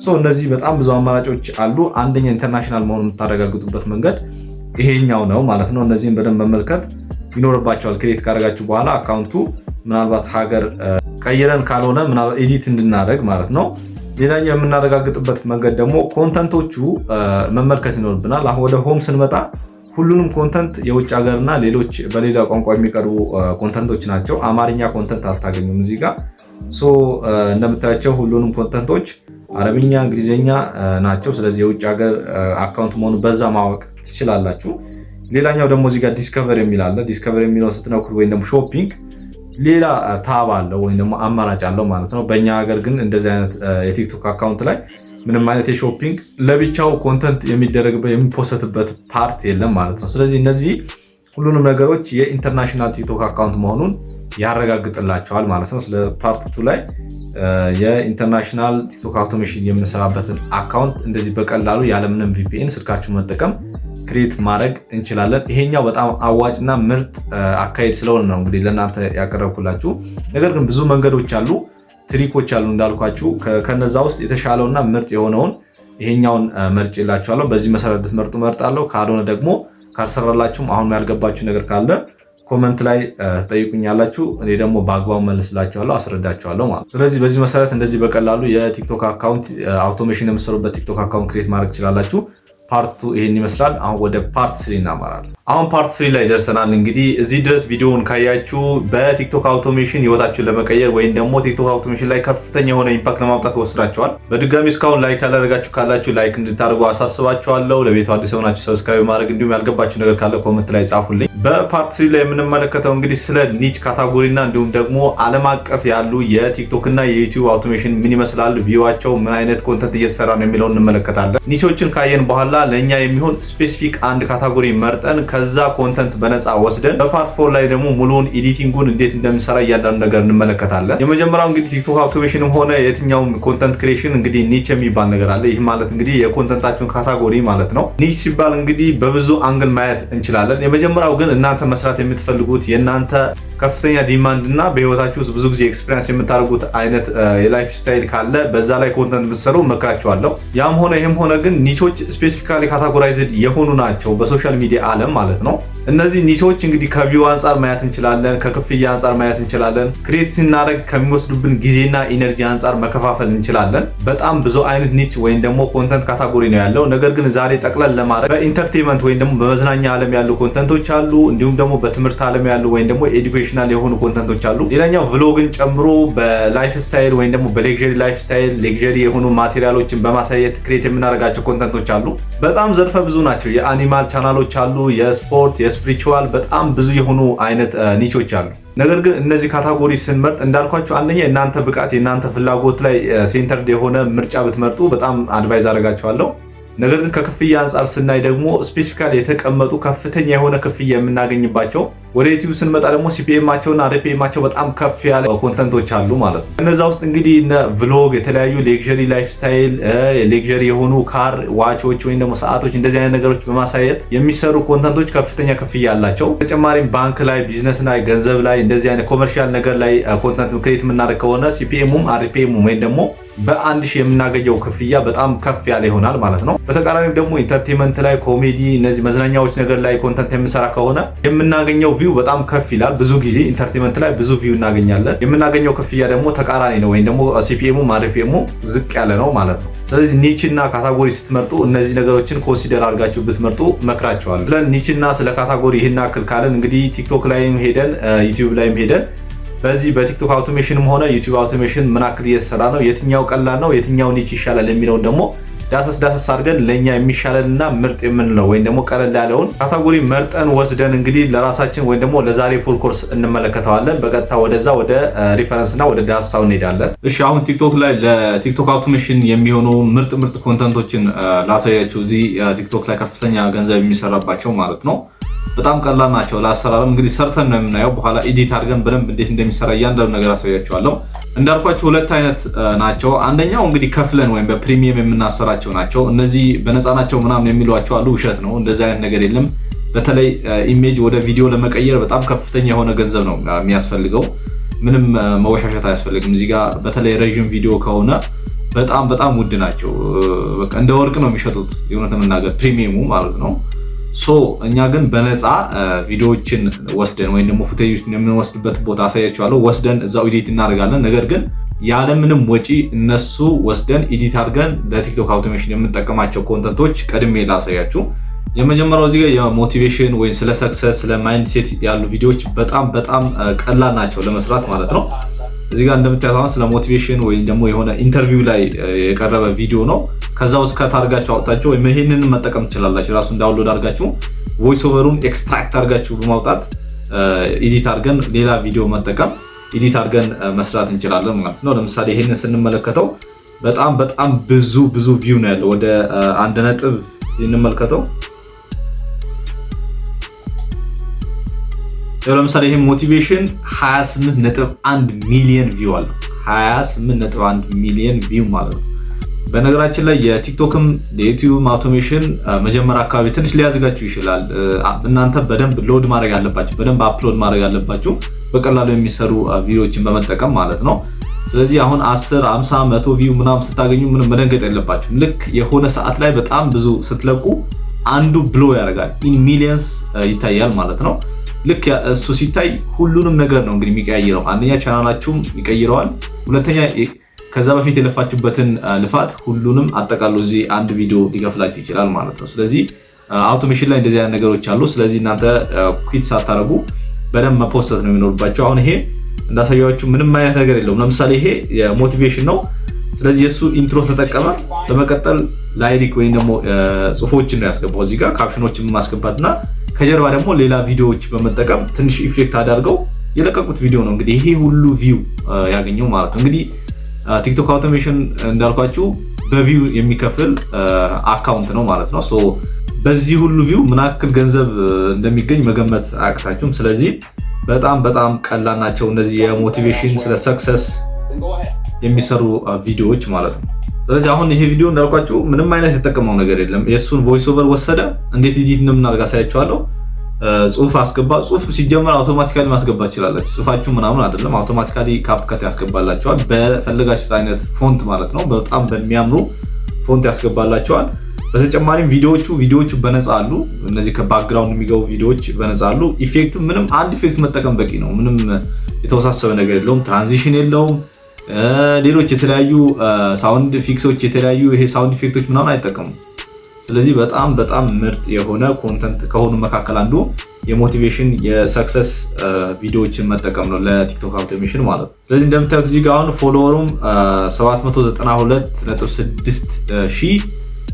So እነዚህ በጣም ብዙ አማራጮች አሉ። አንደኛ international መሆኑን የምታረጋግጡበት መንገድ ይሄኛው ነው ማለት ነው። እነዚህን በደንብ መመልከት ይኖርባቸዋል። Create ካደረጋችሁ በኋላ account ኡ ምናልባት ሀገር ቀይረን ካልሆነ ምናልባት edit እንድናደርግ ማለት ነው። ሌላኛው የምናረጋግጥበት መንገድ ደግሞ content ኦቹ መመልከት ይኖርብናል። አሁን ወደ home ስንመጣ ሁሉንም content የውጭ ሀገርና ሌሎች በሌላ ቋንቋ የሚቀርቡ content ኦች ናቸው። አማርኛ content አታገኙም እዚህ ጋር። So እንደምታያቸው ሁሉንም content ኦች አረብኛ፣ እንግሊዝኛ ናቸው። ስለዚህ የውጭ ሀገር account መሆኑ በዛ ማወቅ ትችላላችሁ። ሌላኛው ደግሞ እዚህ ጋር discover የሚል አለ። Discover የሚለውን ስትነኩት ወይም ደግሞ shopping ሌላ tab አለው ወይም ደግሞ አማራጭ አለው ማለት ነው። በእኛ ሀገር ግን እንደዚህ አይነት የቲክቶክ account ላይ ምንም አይነት የ shopping ለብቻው content የሚደረግበት የሚ post በት part የለም ማለት ነው። ስለዚህ እነዚህ ሁሉንም ነገሮች የ international ቲክቶክ account መሆኑን ያረጋግጥላቸዋል ማለት ነው። ስለ part 2 ላይ የ international ቲክቶክ automation የምንሰራበትን account እንደዚህ በቀላሉ ያለምንም VPN ስልካችሁን መጠቀም create ማድረግ እንችላለን። ይሄኛው በጣም አዋጭና ምርጥ አካሄድ ስለሆነ ነው እንግዲህ ለእናንተ ያቀረብኩላችሁ። ነገር ግን ብዙ መንገዶች አሉ፣ trick ኦች አሉ እንዳልኳችሁ። ከነዛ ውስጥ የተሻለውና ምርጥ የሆነውን ይሄኛውን መርጬላችኋለሁ። በዚህ መሰረት ብትመርጡ መርጣለሁ። ካልሆነ ደግሞ ካልሰራላችሁም አሁን ያልገባችሁ ነገር ካለ comment ላይ ትጠይቁኛላችሁ። እኔ ደግሞ በአግባቡ መልስላችኋለሁ፣ አስረዳችኋለሁ ማለት ነው። ስለዚህ በዚህ መሰረት እንደዚህ በቀላሉ የቲክቶክ account automation የምትሰሩበት ቲክቶክ account create ማድረግ ትችላላችሁ። Part 2 ይሄን ይመስላል። አሁን ወደ part 3 እናመራለን። አሁን part 3 ላይ ደርሰናል። እንግዲህ እዚህ ድረስ ቪዲዮውን ካያችሁ በቲክቶክ automation ህይወታችሁን ለመቀየር ወይም ደግሞ ቲክቶክ automation ላይ ከፍተኛ የሆነ impact ለማምጣት ወስዳችኋል። በድጋሚ እስካሁን like ያላደረጋችሁ ካላችሁ like እንድታደርጉ አሳስባችኋለሁ። ለቤቱ አዲስ የሆናችሁ subscribe ማድረግ እንዲሁም ያልገባችሁ ነገር ካለ comment ላይ ጻፉልኝ። በ part 3 ላይ የምንመለከተው እንግዲህ ስለ niche category እና እንዲሁም ደግሞ ዓለም አቀፍ ያሉ የቲክቶክ እና የዩቲዩብ automation ምን ይመስላል፣ view ኣቸው ምን አይነት content እየተሰራ ነው የሚለውን እንመለከታለን። Niche ኦችን ካየን በኋላ ለኛ የሚሆን specific አንድ category መርጠን ከዛ content በነፃ ወስደን በ part 4 ላይ ደግሞ ሙሉውን editing ኡን እንዴት እንደምንሰራ እያንዳንዱ ነገር እንመለከታለን። የመጀመሪያው እንግዲህ ቲክቶክ automation ም ሆነ የትኛውም content creation እንግዲህ niche የሚባል ነገር አለ። ይህ ማለት እንግዲህ የ content ኣችሁን category ማለት ነው። Niche ሲባል እንግዲህ በብዙ angle ማየት እንችላለን። የመጀመሪያው ግን እናንተ መስራት የምትፈልጉት የእናንተ ከፍተኛ demand እና በህይወታችሁ ውስጥ ብዙ ጊዜ experience የምታደርጉት አይነት የ lifestyle ካለ በዛ ላይ content ብትሰሩ እመክራችኋለሁ። ያም ሆነ ይህም ሆነ ግን niche ኦች specifically categorized የሆኑ ናቸው በ social media ዓለም ማለት ነው። እነዚህ niche ኦች እንግዲህ ከ view አንጻር ማየት እንችላለን፣ ከክፍያ አንጻር ማየት እንችላለን፣ create ስናደርግ ከሚወስዱብን ጊዜና energy አንጻር መከፋፈል እንችላለን። በጣም ብዙ አይነት niche ወይም ደግሞ content category ነው ያለው። ነገር ግን ዛሬ ጠቅለል ለማድረግ በ entertainment ወይም ደግሞ በመዝናኛ ዓለም ያሉ content ኦች አሉ። እንዲሁም ደግሞ በትምህርት ዓለም ያሉ ወይም ደግሞ educational የሆኑ content ኦች አሉ። ሌላኛው vlog ን ጨምሮ በ lifestyle ወይም ደግሞ በ luxury lifestyle፣ luxury የሆኑ material ኦችን በማሳየት create የምናደርጋቸው content ኦች አሉ። በጣም ዘርፈ ብዙ ናቸው። የ animal channel ኦች አሉ፣ የስፖርት፣ የ spiritual፣ በጣም ብዙ የሆኑ አይነት niche ኦች አሉ። ነገር ግን እነዚህ category ስንመርጥ እንዳልኳችሁ አንደኛ የእናንተ ብቃት፣ የእናንተ ፍላጎት ላይ centered የሆነ ምርጫ ብትመርጡ በጣም advise አደርጋችኋለሁ። ነገር ግን ከክፍያ አንጻር ስናይ ደግሞ specifically የተቀመጡ ከፍተኛ የሆነ ክፍያ የምናገኝባቸው፣ ወደ ዩቲዩብ ስንመጣ ደግሞ CPM ኣቸውና RPM ኣቸው በጣም ከፍ ያለ content ኦች አሉ ማለት ነው። እነዛ ውስጥ እንግዲህ እነ vlog፣ የተለያዩ luxury lifestyle፣ luxury የሆኑ car፣ watch ኦች ወይም ደግሞ ሰዓቶች፣ እንደዚህ አይነት ነገሮች በማሳየት የሚሰሩ content ኦች ከፍተኛ ክፍያ አላቸው። ተጨማሪም ባንክ ላይ፣ ቢዝነስ ላይ፣ ገንዘብ ላይ፣ እንደዚህ አይነት commercial ነገር ላይ content create የምናደርግ ከሆነ CPM ኡም RPM ኡም ወይም ደግሞ በ1000 የምናገኘው ክፍያ በጣም ከፍ ያለ ይሆናል ማለት ነው። በተቃራኒው ደግሞ entertainment ላይ፣ ኮሜዲ፣ እነዚህ መዝናኛዎች ነገር ላይ content የምንሰራ ከሆነ የምናገኘው view በጣም ከፍ ይላል። ብዙ ጊዜ entertainment ላይ ብዙ view እናገኛለን። የምናገኘው ክፍያ ደግሞ ተቃራኒ ነው፣ ወይም ደግሞ CPM ኡ RPM ኡ ዝቅ ያለ ነው ማለት ነው። ስለዚህ niche እና category ስትመርጡ እነዚህ ነገሮችን consider አድርጋችሁ ብትመርጡ እመክራችኋለሁ። ስለ niche እና ስለ category ይህን ያክል ካለን እንግዲህ ቲክቶክ ላይም ሄደን ዩቲዩብ ላይም ሄደን በዚህ በቲክቶክ automation ም ሆነ ዩቲዩብ automation ምን ያክል እየተሰራ ነው፣ የትኛው ቀላል ነው፣ የትኛው niche ይሻላል የሚለውን ደግሞ ዳሰስ ዳሰስ አድርገን ለእኛ የሚሻለንና ምርጥ የምንለው ወይም ደግሞ ቀለል ያለውን category መርጠን ወስደን እንግዲህ ለራሳችን ወይም ደግሞ ለዛሬ full course እንመለከተዋለን። በቀጥታ ወደዛ ወደ reference እና ወደ ዳሰሳው እንሄዳለን። እሺ፣ አሁን ቲክቶክ ላይ ለቲክቶክ automation የሚሆኑ ምርጥ ምርጥ content ኦችን ላሳያችሁ። እዚህ ቲክቶክ ላይ ከፍተኛ ገንዘብ የሚሰራባቸው ማለት ነው። በጣም ቀላል ናቸው ለአሰራርም። እንግዲህ ሰርተን ነው የምናየው። በኋላ edit አድርገን በደንብ እንዴት እንደሚሰራ እያንዳንዱ ነገር አሳያችኋለሁ። እንዳልኳችሁ ሁለት አይነት ናቸው። አንደኛው እንግዲህ ከፍለን ወይም በ premium የምናሰራቸው ናቸው። እነዚህ በነፃ ናቸው ምናምን የሚሏቸው አሉ። ውሸት ነው። እንደዚህ አይነት ነገር የለም። በተለይ image ወደ ቪዲዮ ለመቀየር በጣም ከፍተኛ የሆነ ገንዘብ ነው የሚያስፈልገው። ምንም መወሻሸት አያስፈልግም። እዚህ ጋር በተለይ ረዥም ቪዲዮ ከሆነ በጣም በጣም ውድ ናቸው። በቃ እንደ ወርቅ ነው የሚሸጡት፣ የእውነት ለመናገር premium ኡ ማለት ነው። So እኛ ግን በነፃ ቪዲዮዎችን ወስደን ወይም ደግሞ footage ኦችን የምንወስድበት ቦታ አሳያችኋለሁ። ወስደን እዛው edit እናደርጋለን። ነገር ግን ያለምንም ወጪ እነሱ ወስደን edit አድርገን ለቲክቶክ automation የምንጠቀማቸው content ኦች ቀድሜ ላሳያችሁ። የመጀመሪያው እዚህ ጋር የ motivation ወይም ስለ success፣ ስለ mindset ያሉ ቪዲዮዎች በጣም በጣም ቀላል ናቸው ለመስራት ማለት ነው። እዚህ ጋር እንደምታዩት አሁን ስለ motivation ወይም ደግሞ የሆነ interview ላይ የቀረበ ቪዲዮ ነው። ከዛ ውስጥ cut አድርጋችሁ አውጥታችሁ ወይም ይሄንን መጠቀም ትችላላችሁ። ራሱን download አድርጋችሁ voice over ኡን extract አድርጋችሁ በማውጣት edit አድርገን ሌላ ቪዲዮ መጠቀም፣ edit አድርገን መስራት እንችላለን ማለት ነው። ለምሳሌ ይሄንን ስንመለከተው በጣም በጣም ብዙ ብዙ view ነው ያለው፣ ወደ አንድ ነጥብ እንመልከተው። ለምሳሌ ይሄ motivation 28.1 ሚሊዮን view አለው። 28.1 ሚሊዮን view ማለት ነው። በነገራችን ላይ የቲክቶክም የዩቲዩብ automation መጀመሪያ አካባቢ ትንሽ ሊያዝጋችሁ ይችላል። እናንተ በደንብ load ማድረግ አለባችሁ፣ በደንብ upload ማድረግ አለባችሁ፣ በቀላሉ የሚሰሩ ቪዲዮዎችን በመጠቀም ማለት ነው። ስለዚህ አሁን 10፣ 50፣ 100 view ምናምን ስታገኙ ምንም መደንገጥ የለባችሁም። ልክ የሆነ ሰዓት ላይ በጣም ብዙ ስትለቁ አንዱ blow ያደርጋል፣ in millions ይታያል ማለት ነው። ልክ እሱ ሲታይ ሁሉንም ነገር ነው እንግዲህ የሚቀያይረው። አንደኛ ቻናላችሁም ይቀይረዋል፣ ሁለተኛ ከዛ በፊት የለፋችሁበትን ልፋት ሁሉንም አጠቃሎ እዚህ አንድ ቪዲዮ ሊከፍላችሁ ይችላል ማለት ነው። ስለዚህ automation ላይ እንደዚህ አይነት ነገሮች አሉ። ስለዚህ እናንተ quit ሳታደርጉ በደንብ መፖሰት ነው የሚኖርባችሁ። አሁን ይሄ እንዳሳያችሁ ምንም አይነት ነገር የለውም። ለምሳሌ ይሄ የ motivation ነው። ስለዚህ የእሱ intro ተጠቀመ። በመቀጠል lyric ወይም ደግሞ ጽሁፎችን ነው ያስገባው፣ እዚህ ጋር caption ኦችን ማስገባት እና ከጀርባ ደግሞ ሌላ ቪዲዮዎች በመጠቀም ትንሽ effect አዳርገው የለቀቁት ቪዲዮ ነው እንግዲህ ይሄ ሁሉ view ያገኘው ማለት ነው። እንግዲህ ቲክቶክ automation እንዳልኳችሁ በ view የሚከፍል account ነው ማለት ነው። So በዚህ ሁሉ view ምን ያክል ገንዘብ እንደሚገኝ መገመት አያቅታችሁም። ስለዚህ በጣም በጣም ቀላል ናቸው እነዚህ የ motivation፣ ስለ success የሚሰሩ ቪዲዮዎች ማለት ነው። ስለዚህ አሁን ይሄ ቪዲዮ እንዳልኳችሁ ምንም አይነት የተጠቀመው ነገር የለም። የእሱን voice over ወሰደ። እንዴት edit እንደምናደርግ አሳያችኋለሁ። ጽሁፍ አስገባ። ጽሁፍ ሲጀመር automatically ማስገባት ትችላላችሁ። ጽሁፋችሁ ምናምን አይደለም፣ automatically CapCut ያስገባላችኋል። በፈለጋችሁት አይነት font ማለት ነው። በጣም በሚያምሩ font ያስገባላችኋል። በተጨማሪም ቪዲዮዎቹ በነፃ አሉ። እነዚህ ከ background የሚገቡ ቪዲዮዎች በነፃ አሉ። Effect ምንም አንድ effect መጠቀም በቂ ነው። ምንም የተወሳሰበ ነገር የለውም። Transition የለውም። ሌሎች የተለያዩ sound effect ኦች፣ የተለያዩ ይሄ sound effect ኦች ምናምን አይጠቀሙም። ስለዚህ በጣም በጣም ምርጥ የሆነ content ከሆኑ መካከል አንዱ የ motivation፣ የ success ቪዲዮዎችን መጠቀም ነው ለቲክቶክ automation ማለት ነው። ስለዚህ እንደምታዩት እዚህ ጋር አሁን follower ኡም 792.6 ሺህ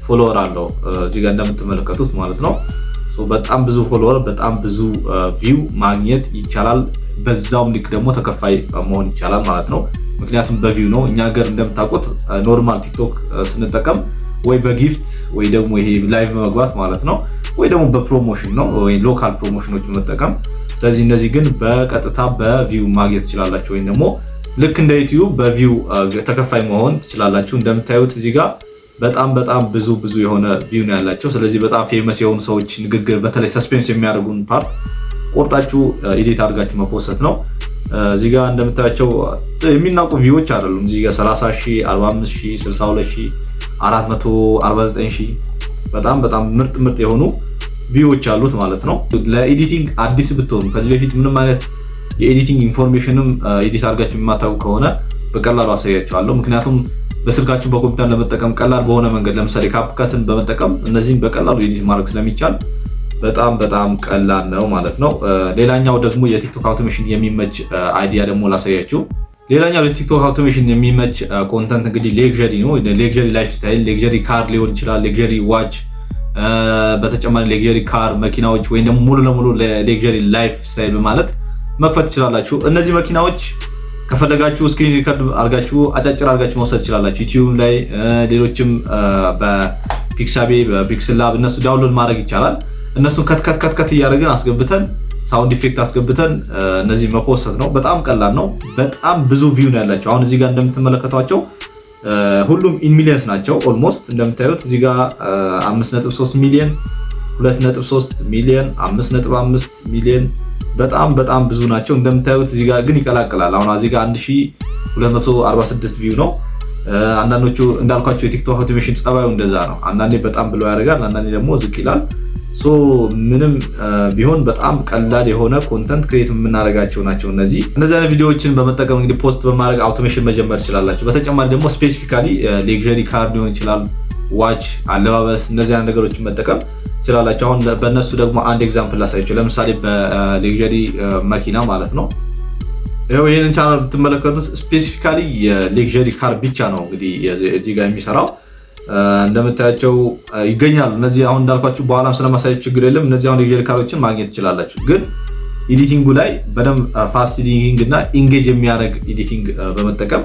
follower አለው እዚህ ጋር እንደምትመለከቱት ማለት ነው። በጣም ብዙ follower፣ በጣም ብዙ view ማግኘት ይቻላል። በዛውም ልክ ደግሞ ተከፋይ መሆን ይቻላል ማለት ነው። ምክንያቱም በ view ነው። እኛ ሀገር እንደምታውቁት normal ቲክቶክ ስንጠቀም ወይ በ gift ወይ ደግሞ ይሄ live በመግባት ማለት ነው፣ ወይ ደግሞ በ promotion ነው፣ ወይ local promotion ኖች በመጠቀም። ስለዚህ እነዚህ ግን በቀጥታ በ view ማግኘት ትችላላችሁ፣ ወይም ደግሞ ልክ እንደ ዩቲዩብ በ view ተከፋይ መሆን ትችላላችሁ። እንደምታዩት እዚህ ጋር በጣም በጣም ብዙ ብዙ የሆነ view ነው ያላቸው። ስለዚህ በጣም famous የሆኑ ሰዎች ንግግር፣ በተለይ suspense የሚያደርጉን part ቆርጣችሁ edit አድርጋችሁ መፖሰት ነው። እዚህ ጋር እንደምታያቸው የሚናቁ view ዎች አይደሉም። እዚህ ጋር 30 ሺህ፣ 45 ሺህ፣ 62 ሺህ፣ 449 ሺህ፣ በጣም በጣም ምርጥ ምርጥ የሆኑ view ዎች አሉት ማለት ነው። ለ editing አዲስ ብትሆኑ፣ ከዚህ በፊት ምንም አይነት የ editing information ም edit አድርጋችሁ የማታውቁ ከሆነ በቀላሉ አሳያችኋለሁ። ምክንያቱም በስልካችሁ፣ በኮምፒውተር ለመጠቀም ቀላል በሆነ መንገድ፣ ለምሳሌ CapCut ን በመጠቀም እነዚህን በቀላሉ edit ማድረግ ስለሚቻል በጣም በጣም ቀላል ነው ማለት ነው። ሌላኛው ደግሞ የቲክቶክ automation የሚመች idea ደግሞ ላሳያችሁ። ሌላኛው ለቲክቶክ automation የሚመች content እንግዲህ luxury ነው። Luxury lifestyle፣ luxury car ሊሆን ይችላል፣ luxury watch፣ በተጨማሪ luxury car መኪናዎች ወይም ደግሞ ሙሉ ለሙሉ luxury lifestyle በማለት መክፈት ትችላላችሁ። እነዚህ መኪናዎች ከፈለጋችሁ screen record አድርጋችሁ፣ አጫጭር አድርጋችሁ መውሰድ ትችላላችሁ። ዩቲዩብ ላይ፣ ሌሎችም በ Pixabay፣ በ PixelLab እነሱ download ማድረግ ይቻላል። እነሱን cut cut cut cut እያደረግን አስገብተን፣ sound effect አስገብተን እነዚህ መፖሰት ነው። በጣም ቀላል ነው። በጣም ብዙ view ነው ያላቸው። አሁን እዚህ ጋር እንደምትመለከቷቸው ሁሉም in millions ናቸው። Almost እንደምታዩት እዚህ ጋር 5.3 ሚሊዮን፣ 2.3 ሚሊዮን፣ 5.5 ሚሊዮን፣ በጣም በጣም ብዙ ናቸው። እንደምታዩት እዚህ ጋር ግን ይቀላቅላል። አሁን እዚህ ጋር 1246 view ነው። አንዳንዶቹ እንዳልኳችሁ የቲክቶክ automation ጸባዩ እንደዛ ነው። አንዳንዴ በጣም blow ያደርጋል፣ አንዳንዴ ደግሞ ዝቅ ይላል። So ምንም ቢሆን በጣም ቀላል የሆነ content create የምናደርጋቸው ናቸው እነዚህ። እነዚህ አይነት ቪዲዮዎችን በመጠቀም እንግዲህ post በማድረግ automation መጀመር ትችላላችሁ። በተጨማሪ ደግሞ specifically luxury car ሊሆን ይችላል፣ watch፣ አለባበስ፣ እነዚህ አይነት ነገሮችን መጠቀም ትችላላችሁ። አሁን በእነሱ ደግሞ አንድ example ላሳያችሁ። ለምሳሌ በ luxury መኪና ማለት ነው። ይኸው ይህንን ቻናል ብትመለከቱት specifically የ luxury car ብቻ ነው እንግዲህ እዚህ ጋር የሚሰራው፣ እንደምታያቸው ይገኛሉ። እነዚህ አሁን እንዳልኳችሁ በኋላም ስለማሳያችሁ ችግር የለም። እነዚህ አሁን luxury car ኦችን ማግኘት ትችላላችሁ። ግን editing ኡ ላይ በደንብ fast editing እና engage የሚያደርግ editing በመጠቀም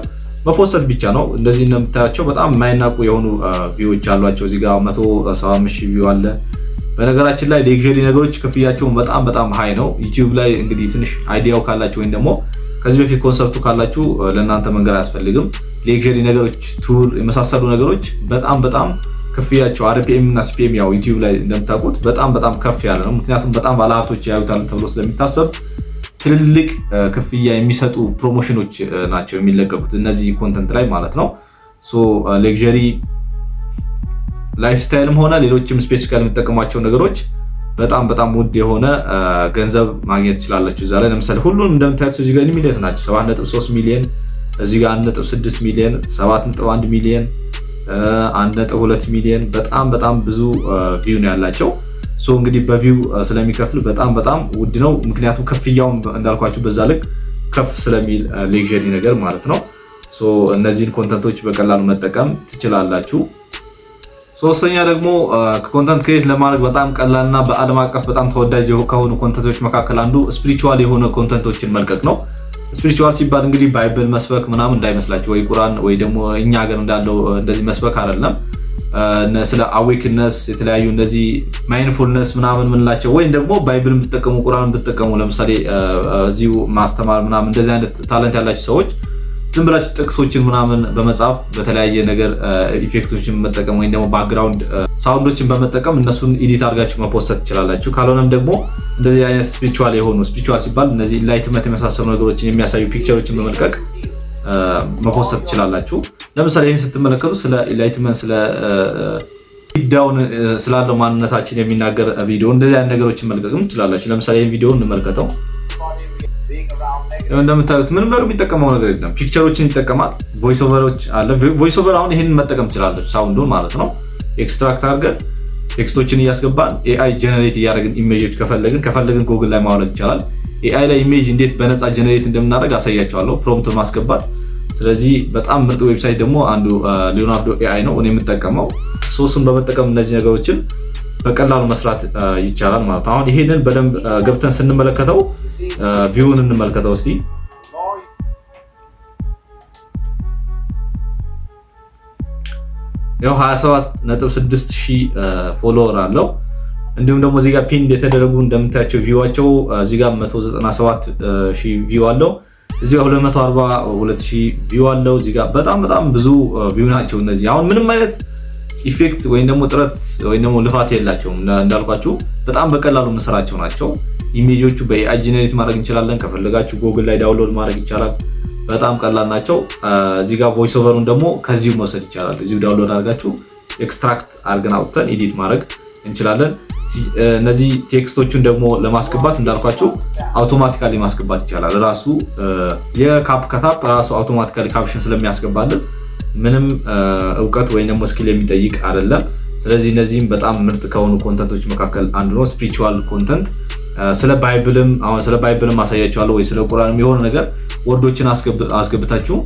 መፖሰት ብቻ ነው። እንደዚህ እንደምታያቸው በጣም የማይናቁ የሆኑ view ዎች አሏቸው። እዚህ ጋር 175 ሺህ view አለ። በነገራችን ላይ luxury ነገሮች ክፍያቸውን በጣም በጣም high ነው። ዩቲዩብ ላይ እንግዲህ ትንሽ idea ው ካላችሁ ወይም ደግሞ ከዚህ በፊት concept ኡ ካላችሁ ለእናንተ መንገር አያስፈልግም። Luxury ነገሮች፣ tour የመሳሰሉ ነገሮች በጣም በጣም ክፍያቸው RPM እና CPM ያው ዩቲዩብ ላይ እንደምታውቁት በጣም በጣም ከፍ ያለ ነው። ምክንያቱም በጣም ባለሀብቶች ያዩታል ተብሎ ስለሚታሰብ ትልልቅ ክፍያ የሚሰጡ promotion ኖች ናቸው የሚለቀቁት እነዚህ content ላይ ማለት ነው። So luxury lifestyle ም ሆነ ሌሎችም specifically የምትጠቀሟቸው ነገሮች በጣም በጣም ውድ የሆነ ገንዘብ ማግኘት ትችላላችሁ። እዛ ላይ ለምሳሌ ሁሉንም እንደምታዩት እዚህ ጋር ሚሊየን ናቸው። 7.3 ሚሊዮን፣ እዚህ ጋር 1.6 ሚሊዮን፣ 7.1 ሚሊዮን፣ 1.2 ሚሊዮን፣ በጣም በጣም ብዙ view ነው ያላቸው። So እንግዲህ በ view ስለሚከፍል በጣም በጣም ውድ ነው። ምክንያቱም ክፍያውን እንዳልኳችሁ በዛ ልክ ከፍ ስለሚል luxury ነገር ማለት ነው። So እነዚህን content ኦች በቀላሉ መጠቀም ትችላላችሁ። ሶስተኛ ደግሞ content create ለማድረግ በጣም ቀላልና በዓለም አቀፍ በጣም ተወዳጅ ከሆኑ content ኦች መካከል አንዱ spiritual የሆነ content ኦችን መልቀቅ ነው። Spiritual ሲባል እንግዲህ Bible መስበክ ምናምን እንዳይመስላችሁ፣ ወይ ቁራን ወይ ደግሞ እኛ ሀገር እንዳለው እንደዚህ መስበክ አይደለም። ስለ awakeness፣ የተለያዩ እነዚህ mindfulness ምናምን ምንላቸው፣ ወይም ደግሞ Bible ን ብትጠቀሙ፣ ቁራን ብትጠቀሙ፣ ለምሳሌ እዚሁ ማስተማር ምናምን እንደዚህ አይነት talent ያላቸው ሰዎች ዝም ብላችሁ ጥቅሶችን ምናምን በመጻፍ፣ በተለያየ ነገር effect ኦችን በመጠቀም ወይም ደግሞ background sound ኦችን በመጠቀም እነሱን edit አድርጋችሁ መፖሰት ትችላላችሁ። ካልሆነም ደግሞ እንደዚህ አይነት spiritual የሆኑ፣ spiritual ሲባል እነዚህ enlightenment የመሳሰሉ ነገሮችን የሚያሳዩ picture ኦችን በመልቀቅ መፖሰት ትችላላችሁ። ለምሳሌ ይህን ስትመለከቱ ስለ enlightenment፣ ስለ down ስላለው ማንነታችን የሚናገር ቪዲዮ፣ እንደዚህ አይነት ነገሮችን መልቀቅም ትችላላችሁ። ለምሳሌ ይህን ቪዲዮ እንመልከተው። እንደምታዩት ምንም ነገር የሚጠቀመው ነገር የለም። Picture ኦችን ይጠቀማል። Voice over ኦች አለ። Voice over አሁን ይህንን መጠቀም ትችላላችሁ፣ sound ኡን ማለት ነው። Extract አድርገን Text ኦችን እያስገባን AI generate እያደረግን image ኦች ከፈለግን ጎግል ላይ ማውረድ ይቻላል። AI ላይ image እንዴት በነፃ generate እንደምናደርግ አሳያችኋለሁ፣ prompt ማስገባት። ስለዚህ በጣም ምርጥ website ደግሞ አንዱ Leonardo AI ነው እኔ የምጠቀመው። እሱን በመጠቀም እነዚህ ነገሮችን በቀላሉ መስራት ይቻላል ማለት ነው። አሁን ይሄንን በደንብ ገብተን ስንመለከተው view ውን እንመልከተው እስቲ። ያው 27.6 ሺህ follower አለው። እንዲሁም ደግሞ እዚህ ጋር pin የተደረጉ እንደምታያቸው view ዋቸው እዚህ ጋር 197 ሺህ view አለው። እዚህ ጋር 242 ሺህ view አለው። እዚህ ጋር በጣም በጣም ብዙ view ናቸው እነዚህ። አሁን ምንም አይነት effect ወይም ደግሞ ጥረት ወይም ደግሞ ልፋት የላቸውም። እንዳልኳችሁ በጣም በቀላሉ የምንሰራቸው ናቸው። Image ኦቹ በ AI generate ማድረግ እንችላለን። ከፈለጋችሁ ጎግል ላይ download ማድረግ ይቻላል። በጣም ቀላል ናቸው። እዚህ ጋር voice over ኡን ደግሞ ከዚሁ መውሰድ ይቻላል። እዚሁ download አድርጋችሁ extract አድርገን አውጥተን edit ማድረግ እንችላለን። እነዚህ text ኦቹን ደግሞ ለማስገባት እንዳልኳችሁ automatically ማስገባት ይቻላል። ራሱ የ CapCut app ራሱ automatically caption ስለሚያስገባልን ምንም እውቀት ወይም ደግሞ skill የሚጠይቅ አይደለም። ስለዚህ እነዚህም በጣም ምርጥ ከሆኑ content ኦች መካከል አንዱ ነው። Spiritual content ስለ Bible ም አሁን ስለ Bible ም አሳያችኋለሁ ወይ ስለ ቁርአንም የሆነ ነገር word ኦችን አስገብታችሁ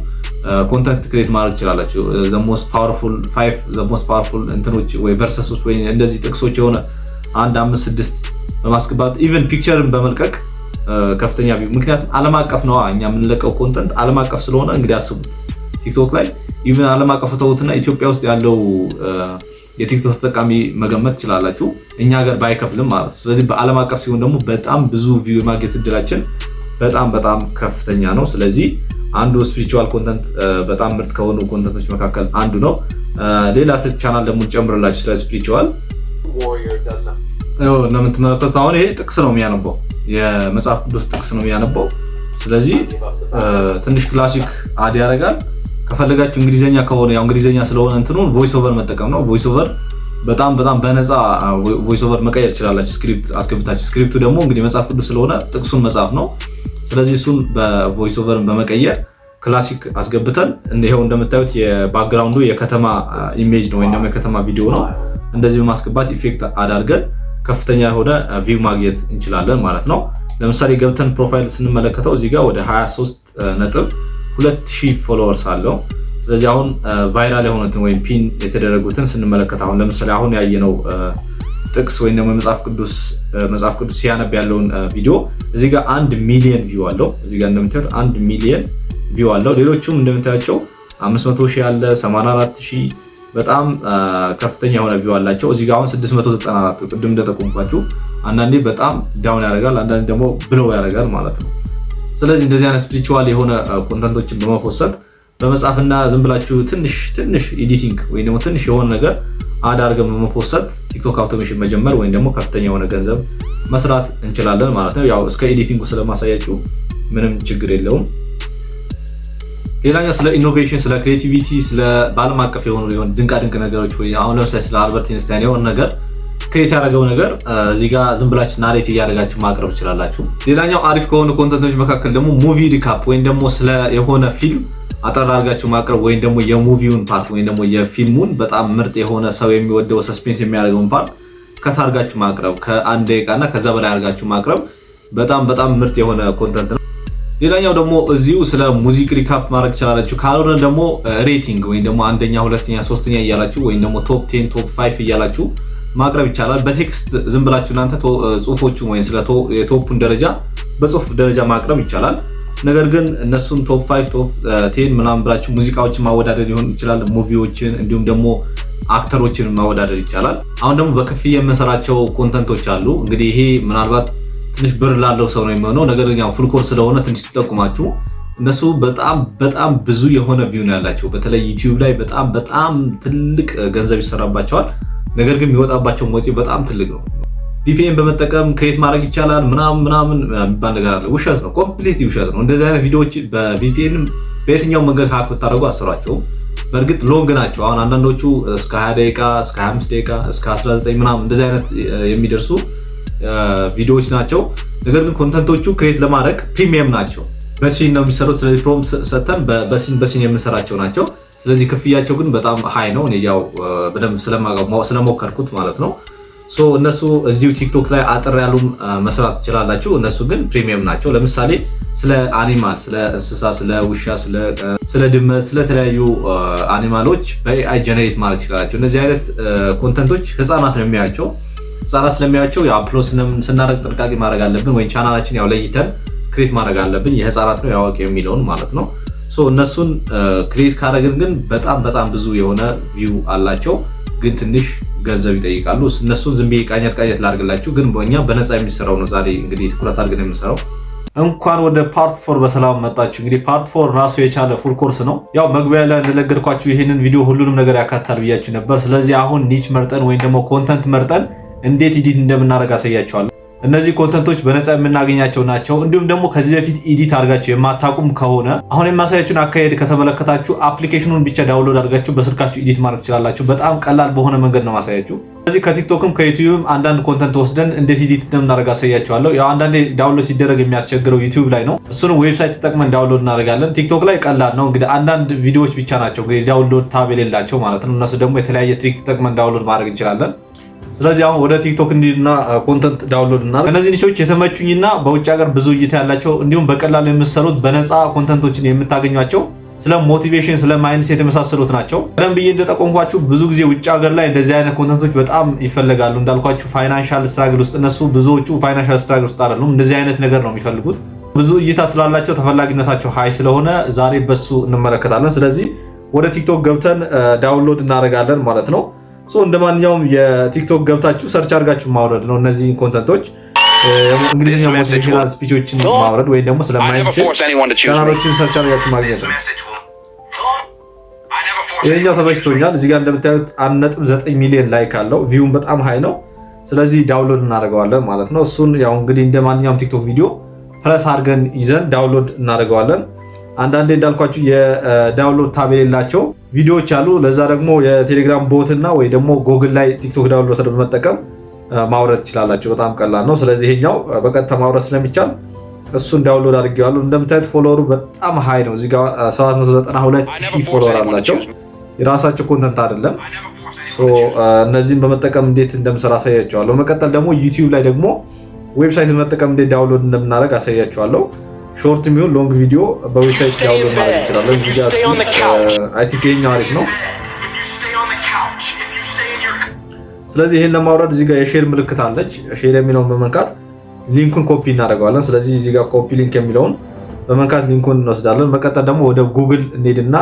content create ማድረግ ትችላላችሁ። The most powerful 5 the most powerful እንትኖች ወይ verses ኦች ወይ እንደዚህ ጥቅሶች የሆነ 1 5 6 በማስገባት even picture ን በመልቀቅ ከፍተኛ፣ ምክንያቱም ዓለም አቀፍ ነው፣ እኛ የምንለቀው content ዓለም አቀፍ ስለሆነ እንግዲህ አስቡት፣ ቲክቶክ ላይ even ዓለም አቀፍ ተውትና ኢትዮጵያ ውስጥ ያለው የቲክቶክ ተጠቃሚ መገመት ትችላላችሁ፣ እኛ ሀገር ባይከፍልም ማለት ነው። ስለዚህ በዓለም አቀፍ ሲሆን ደግሞ በጣም ብዙ view የማግኘት እድላችን በጣም በጣም ከፍተኛ ነው። ስለዚህ አንዱ spiritual content በጣም ምርጥ ከሆኑ content ኦች መካከል አንዱ ነው። ሌላ ቻናል ደግሞ ጨምርላችሁ ስለ spiritual እንደምትመለከቱት አሁን ይሄ ጥቅስ ነው የሚያነበው፣ የመጽሐፍ ቅዱስ ጥቅስ ነው የሚያነበው። ስለዚህ ትንሽ classic add ያደርጋል። ከፈለጋችሁ እንግሊዘኛ ከሆነ፣ ያው እንግሊዘኛ ስለሆነ እንትኑን voice over መጠቀም ነው። Voice over በጣም በጣም በነፃ voice over መቀየር ትችላላችሁ፣ script አስገብታችሁ። Script ኡ ደግሞ እንግዲህ መጽሐፍ ቅዱስ ስለሆነ ጥቅሱን መጻፍ ነው። ስለዚህ እሱን በ voice over ን በመቀየር classic አስገብተን ይኸው እንደምታዩት የ background ኡ የከተማ image ነው ወይም ደግሞ የከተማ ቪዲዮ ነው። እንደዚህ በማስገባት effect አድርገን ከፍተኛ የሆነ view ማግኘት እንችላለን ማለት ነው። ለምሳሌ ገብተን profile ስንመለከተው እዚህ ጋር ወደ 23.2 ሺህ followers አለው። ስለዚህ አሁን viral የሆኑትን ወይም pin የተደረጉትን ስንመለከት አሁን ለምሳሌ አሁን ያየነው ጥቅስ ወይም ደግሞ መጽሐፍ ቅዱስ ሲያነብ ያለውን ቪዲዮ እዚህ ጋር 1 ሚሊዮን view አለው። እዚህ ጋር እንደምታዩት 1 ሚሊዮን view አለው። ሌሎቹም እንደምታያቸው 500 ሺህ አለ፣ 84 ሺህ፣ በጣም ከፍተኛ የሆነ view አላቸው። እዚህ ጋር አሁን 694፣ ቅድም እንደጠቆምኳችሁ አንዳንዴ በጣም down ያደርጋል፣ አንዳንዴ ደግሞ blow ያደርጋል ማለት ነው። ስለዚህ እንደዚህ አይነት spiritual የሆነ content ኦችን በመፖሰት፣ በመጻፍና ዝም ብላችሁ ትንሽ ትንሽ editing ወይም ደግሞ ትንሽ የሆነ ነገር add አድርገን በመፖሰት ቲክቶክ automation መጀመር ወይም ደግሞ ከፍተኛ የሆነ ገንዘብ መስራት እንችላለን ማለት ነው። ያው እስከ editing ኡ ስለማሳያችሁ ምንም ችግር የለውም። ሌላኛው ስለ innovation፣ ስለ creativity፣ ስለ በዓለም አቀፍ የሆኑ ድንቃ ድንቅ ነገሮች ወይ አሁን ለምሳሌ ስለ አልበርት ኢንስታይን የሆነ ነገር create ያደረገው ነገር እዚህ ጋር ዝም ብላችሁ narrate እያደረጋችሁ ማቅረብ ትችላላችሁ። ሌላኛው አሪፍ ከሆኑ content ኦች መካከል ደግሞ movie recap ወይም ደግሞ ስለ የሆነ ፊልም አጠር አድርጋችሁ ማቅረብ ወይም ደግሞ የ movie ውን part ወይም ደግሞ የፊልሙን በጣም ምርጥ የሆነ ሰው የሚወደው suspense የሚያደርገውን part cut አድርጋችሁ ማቅረብ፣ ከ1 ደቂቃ እና ከዛ በላይ አድርጋችሁ ማቅረብ በጣም በጣም ምርጥ የሆነ content ነው። ሌላኛው ደግሞ እዚሁ ስለ music recap ማድረግ ትችላላችሁ። ካልሆነ ደግሞ rating ወይም ደግሞ አንደኛ፣ ሁለተኛ፣ ሶስተኛ እያላችሁ ወይም ደግሞ top 10፣ top 5 እያላችሁ ማቅረብ ይቻላል። በ text ዝም ብላችሁ እናንተ ጽሁፎቹን ወይም ስለ የ top ኡን ደረጃ በጽሁፍ ደረጃ ማቅረብ ይቻላል። ነገር ግን እነሱን top 5፣ top 10 ምናምን ብላችሁ ሙዚቃዎችን ማወዳደር ሊሆን ይችላል፣ movie ዎችን እንዲሁም ደግሞ actor ኦችን ማወዳደር ይቻላል። አሁን ደግሞ በክፍያ የምንሰራቸው content ኦች አሉ። እንግዲህ ይሄ ምናልባት ትንሽ ብር ላለው ሰው ነው የሚሆነው። ነገር ግን ያው full course ስለሆነ ትንሽ ትጠቁማችሁ። እነሱ በጣም በጣም ብዙ የሆነ view ነው ያላቸው። በተለይ ዩቲዩብ ላይ በጣም በጣም ትልቅ ገንዘብ ይሰራባቸዋል። ነገር ግን የሚወጣባቸው ወጪ በጣም ትልቅ ነው። VPN በመጠቀም create ማድረግ ይቻላል ምናምን ምናምን የሚባል ነገር አለ። ውሸት ነው፣ complete ውሸት ነው። እንደዚህ አይነት ቪዲዮዎች በ VPN በየትኛው መንገድ hack ብታደርጉ አሰሯቸውም። በእርግጥ long ናቸው። አሁን አንዳንዶቹ እስከ 20 ደቂቃ፣ እስከ 25 ደቂቃ፣ እስከ 19 ምናምን እንደዚህ አይነት የሚደርሱ ቪዲዮዎች ናቸው። ነገር ግን content ኦቹ create ለማድረግ premium ናቸው። በ scene ነው የሚሰሩት። ስለዚህ prompt ሰጥተን በ scene በ scene የምንሰራቸው ናቸው። ስለዚህ ክፍያቸው ግን በጣም high ነው። እኔ ያው በደንብ ስለሞከርኩት ማለት ነው። So እነሱ እዚሁ ቲክቶክ ላይ አጠር ያሉም መስራት ትችላላችሁ። እነሱ ግን premium ናቸው። ለምሳሌ ስለ animal፣ ስለ እንስሳ፣ ስለ ውሻ፣ ስለ ድመት፣ ስለተለያዩ animal ኦች በ AI generate ማድረግ ትችላላችሁ። እነዚህ አይነት content ኦች ህፃናት ነው የሚያዩአቸው። ህፃናት ስለሚያዩአቸው upload ስናደርግ ጥንቃቄ ማድረግ አለብን፣ ወይም ቻናላችን ያው ለይተን create ማድረግ አለብን። የህፃናት ነው የአዋቂ የሚለውን ማለት ነው። So እነሱን create ካደረግን ግን በጣም በጣም ብዙ የሆነ view አላቸው፣ ግን ትንሽ ገንዘብ ይጠይቃሉ። እነሱን ዝም ብዬ ቃኘት ቃኘት ላድርግላችሁ፣ ግን በእኛ በነፃ የሚሰራው ነው ዛሬ እንግዲህ ትኩረት አድርገን የምንሰራው። እንኳን ወደ part 4 በሰላም መጣችሁ። እንግዲህ part 4 ራሱ የቻለ full course ነው። ያው መግቢያ ላይ እንደነገርኳችሁ ይህንን ቪዲዮ ሁሉንም ነገር ያካትታል ብያችሁ ነበር። ስለዚህ አሁን niche መርጠን ወይም ደግሞ content መርጠን እንዴት edit እንደምናደርግ አሳያችኋለሁ። እነዚህ content ኦች በነፃ የምናገኛቸው ናቸው። እንዲሁም ደግሞ ከዚህ በፊት edit አድርጋችሁ የማታውቁም ከሆነ አሁን የማሳያችሁን አካሄድ ከተመለከታችሁ application ኑን ብቻ download አድርጋችሁ በስልካችሁ edit ማድረግ ትችላላችሁ። በጣም ቀላል በሆነ መንገድ ነው ማሳያችሁ። ስለዚህ ከቲክቶክም ከዩቲዩብም አንዳንድ content ወስደን እንዴት edit እንደምናደርግ አሳያችኋለሁ። ያው አንዳንዴ download ሲደረግ የሚያስቸግረው ዩቲዩብ ላይ ነው። እሱንም website ተጠቅመን download እናደርጋለን። ቲክቶክ ላይ ቀላል ነው። እንግዲህ አንዳንድ ቪዲዮዎች ብቻ ናቸው እንግዲህ download tab የሌላቸው ማለት ነው። እነሱ ደግሞ የተለያየ trick ተጠቅመን download ማድረግ እንችላለን። ስለዚህ አሁን ወደ ቲክቶክ እንሂድና content download እና እነዚህ niche ኦች የተመቹኝና በውጭ ሀገር ብዙ እይታ ያላቸው እንዲሁም በቀላሉ የምትሰሩት በነፃ content ኦችን የምታገኟቸው ስለ motivation፣ ስለ mindset የመሳሰሉት ናቸው። ቀደም ብዬ እንደጠቆምኳችሁ ብዙ ጊዜ ውጭ ሀገር ላይ እንደዚህ አይነት content ኦች በጣም ይፈለጋሉ። እንዳልኳችሁ financial struggle ውስጥ እነሱ ብዙዎቹ financial struggle ውስጥ አይደሉም። እንደዚህ አይነት ነገር ነው የሚፈልጉት። ብዙ እይታ ስላላቸው ተፈላጊነታቸው high ስለሆነ ዛሬ በሱ እንመለከታለን። ስለዚህ ወደ ቲክቶክ ገብተን download እናደርጋለን ማለት ነው። So እንደ ማንኛውም የቲክቶክ ገብታችሁ search አድርጋችሁ ማውረድ ነው። እነዚህን content ኦች እንግሊዝኛ motivational speech ኦችን ማውረድ ወይም ደግሞ ስለ mindset ቻናሎችን search አድርጋችሁ ማግኘት ነው። ይሄኛው ተመችቶኛል። እዚህ ጋር እንደምታዩት 1.9 ሚሊዮን like አለው። view ም በጣም high ነው። ስለዚህ download እናደርገዋለን ማለት ነው። እሱን ያው እንግዲህ እንደ ማንኛውም ቲክቶክ ቪዲዮ ፕረስ አድርገን ይዘን download እናደርገዋለን። አንዳንዴ እንዳልኳችሁ የ download tab የሌላቸው ቪዲዮዎች አሉ። ለዛ ደግሞ የቴሌግራም bot እና ወይ ደግሞ ጎግል ላይ ቲክቶክ download በመጠቀም ማውረድ ትችላላችሁ። በጣም ቀላል ነው። ስለዚህ ይሄኛው በቀጥታ ማውረድ ስለሚቻል እሱን download አድርጌዋለሁ። እንደምታዩት follower ኡ በጣም high ነው። እዚህ ጋር 792 ሺህ follower አላቸው። የራሳቸው content አይደለም። እነዚህን በመጠቀም እንዴት እንደምሰራ አሳያችኋለሁ። በመቀጠል ደግሞ ዩቲዩብ ላይ ደግሞ website በመጠቀም እንዴት download እንደምናደርግ አሳያችኋለሁ። Short የሚሆን long ቪዲዮ በ website download ማድረግ እንችላለን። እዚህ ጋር I think ይሄኛው አሪፍ ነው። ስለዚህ ይሄን ለማውረድ እዚህ ጋር የ share ምልክት አለች። Share የሚለውን በመንካት link ኡን copy እናደርገዋለን። ስለዚህ እዚህ ጋር copy link የሚለውን በመንካት link ኡን እንወስዳለን። መቀጠል ደግሞ ወደ ጉግል እንሄድና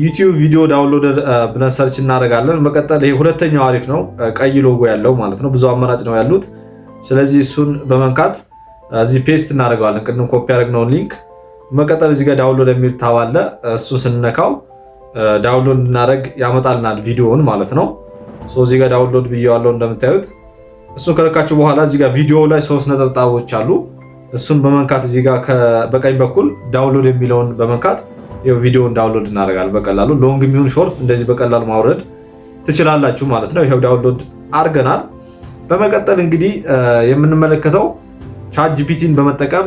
ዩቲዩብ video downloader ብለን search እናደርጋለን። መቀጠል ይሄ ሁለተኛው አሪፍ ነው፣ ቀይ ሎጎ ያለው ማለት ነው። ብዙ አማራጭ ነው ያሉት። ስለዚህ እሱን በመንካት እዚህ paste እናደርገዋለን፣ ቅድም ኮፒ ያደረግነውን link። መቀጠል እዚህ ጋር download የሚል tab አለ። እሱን ስንነካው download እንድናደርግ ያመጣልናል ቪዲዮውን ማለት ነው። እዚህ ጋር download ብዬዋለሁ እንደምታዩት። እሱን ከነካችሁ በኋላ እዚህ ጋር ቪዲዮ ላይ ሶስት ነጠብጣቦች አሉ። እሱን በመንካት እዚህ ጋር በቀኝ በኩል download የሚለውን በመንካት ቪዲዮውን download እናደርጋለን በቀላሉ። Long የሚሆን short እንደዚህ በቀላሉ ማውረድ ትችላላችሁ ማለት ነው። ይኸው download አድርገናል። በመቀጠል እንግዲህ የምንመለከተው ChatGPT ን በመጠቀም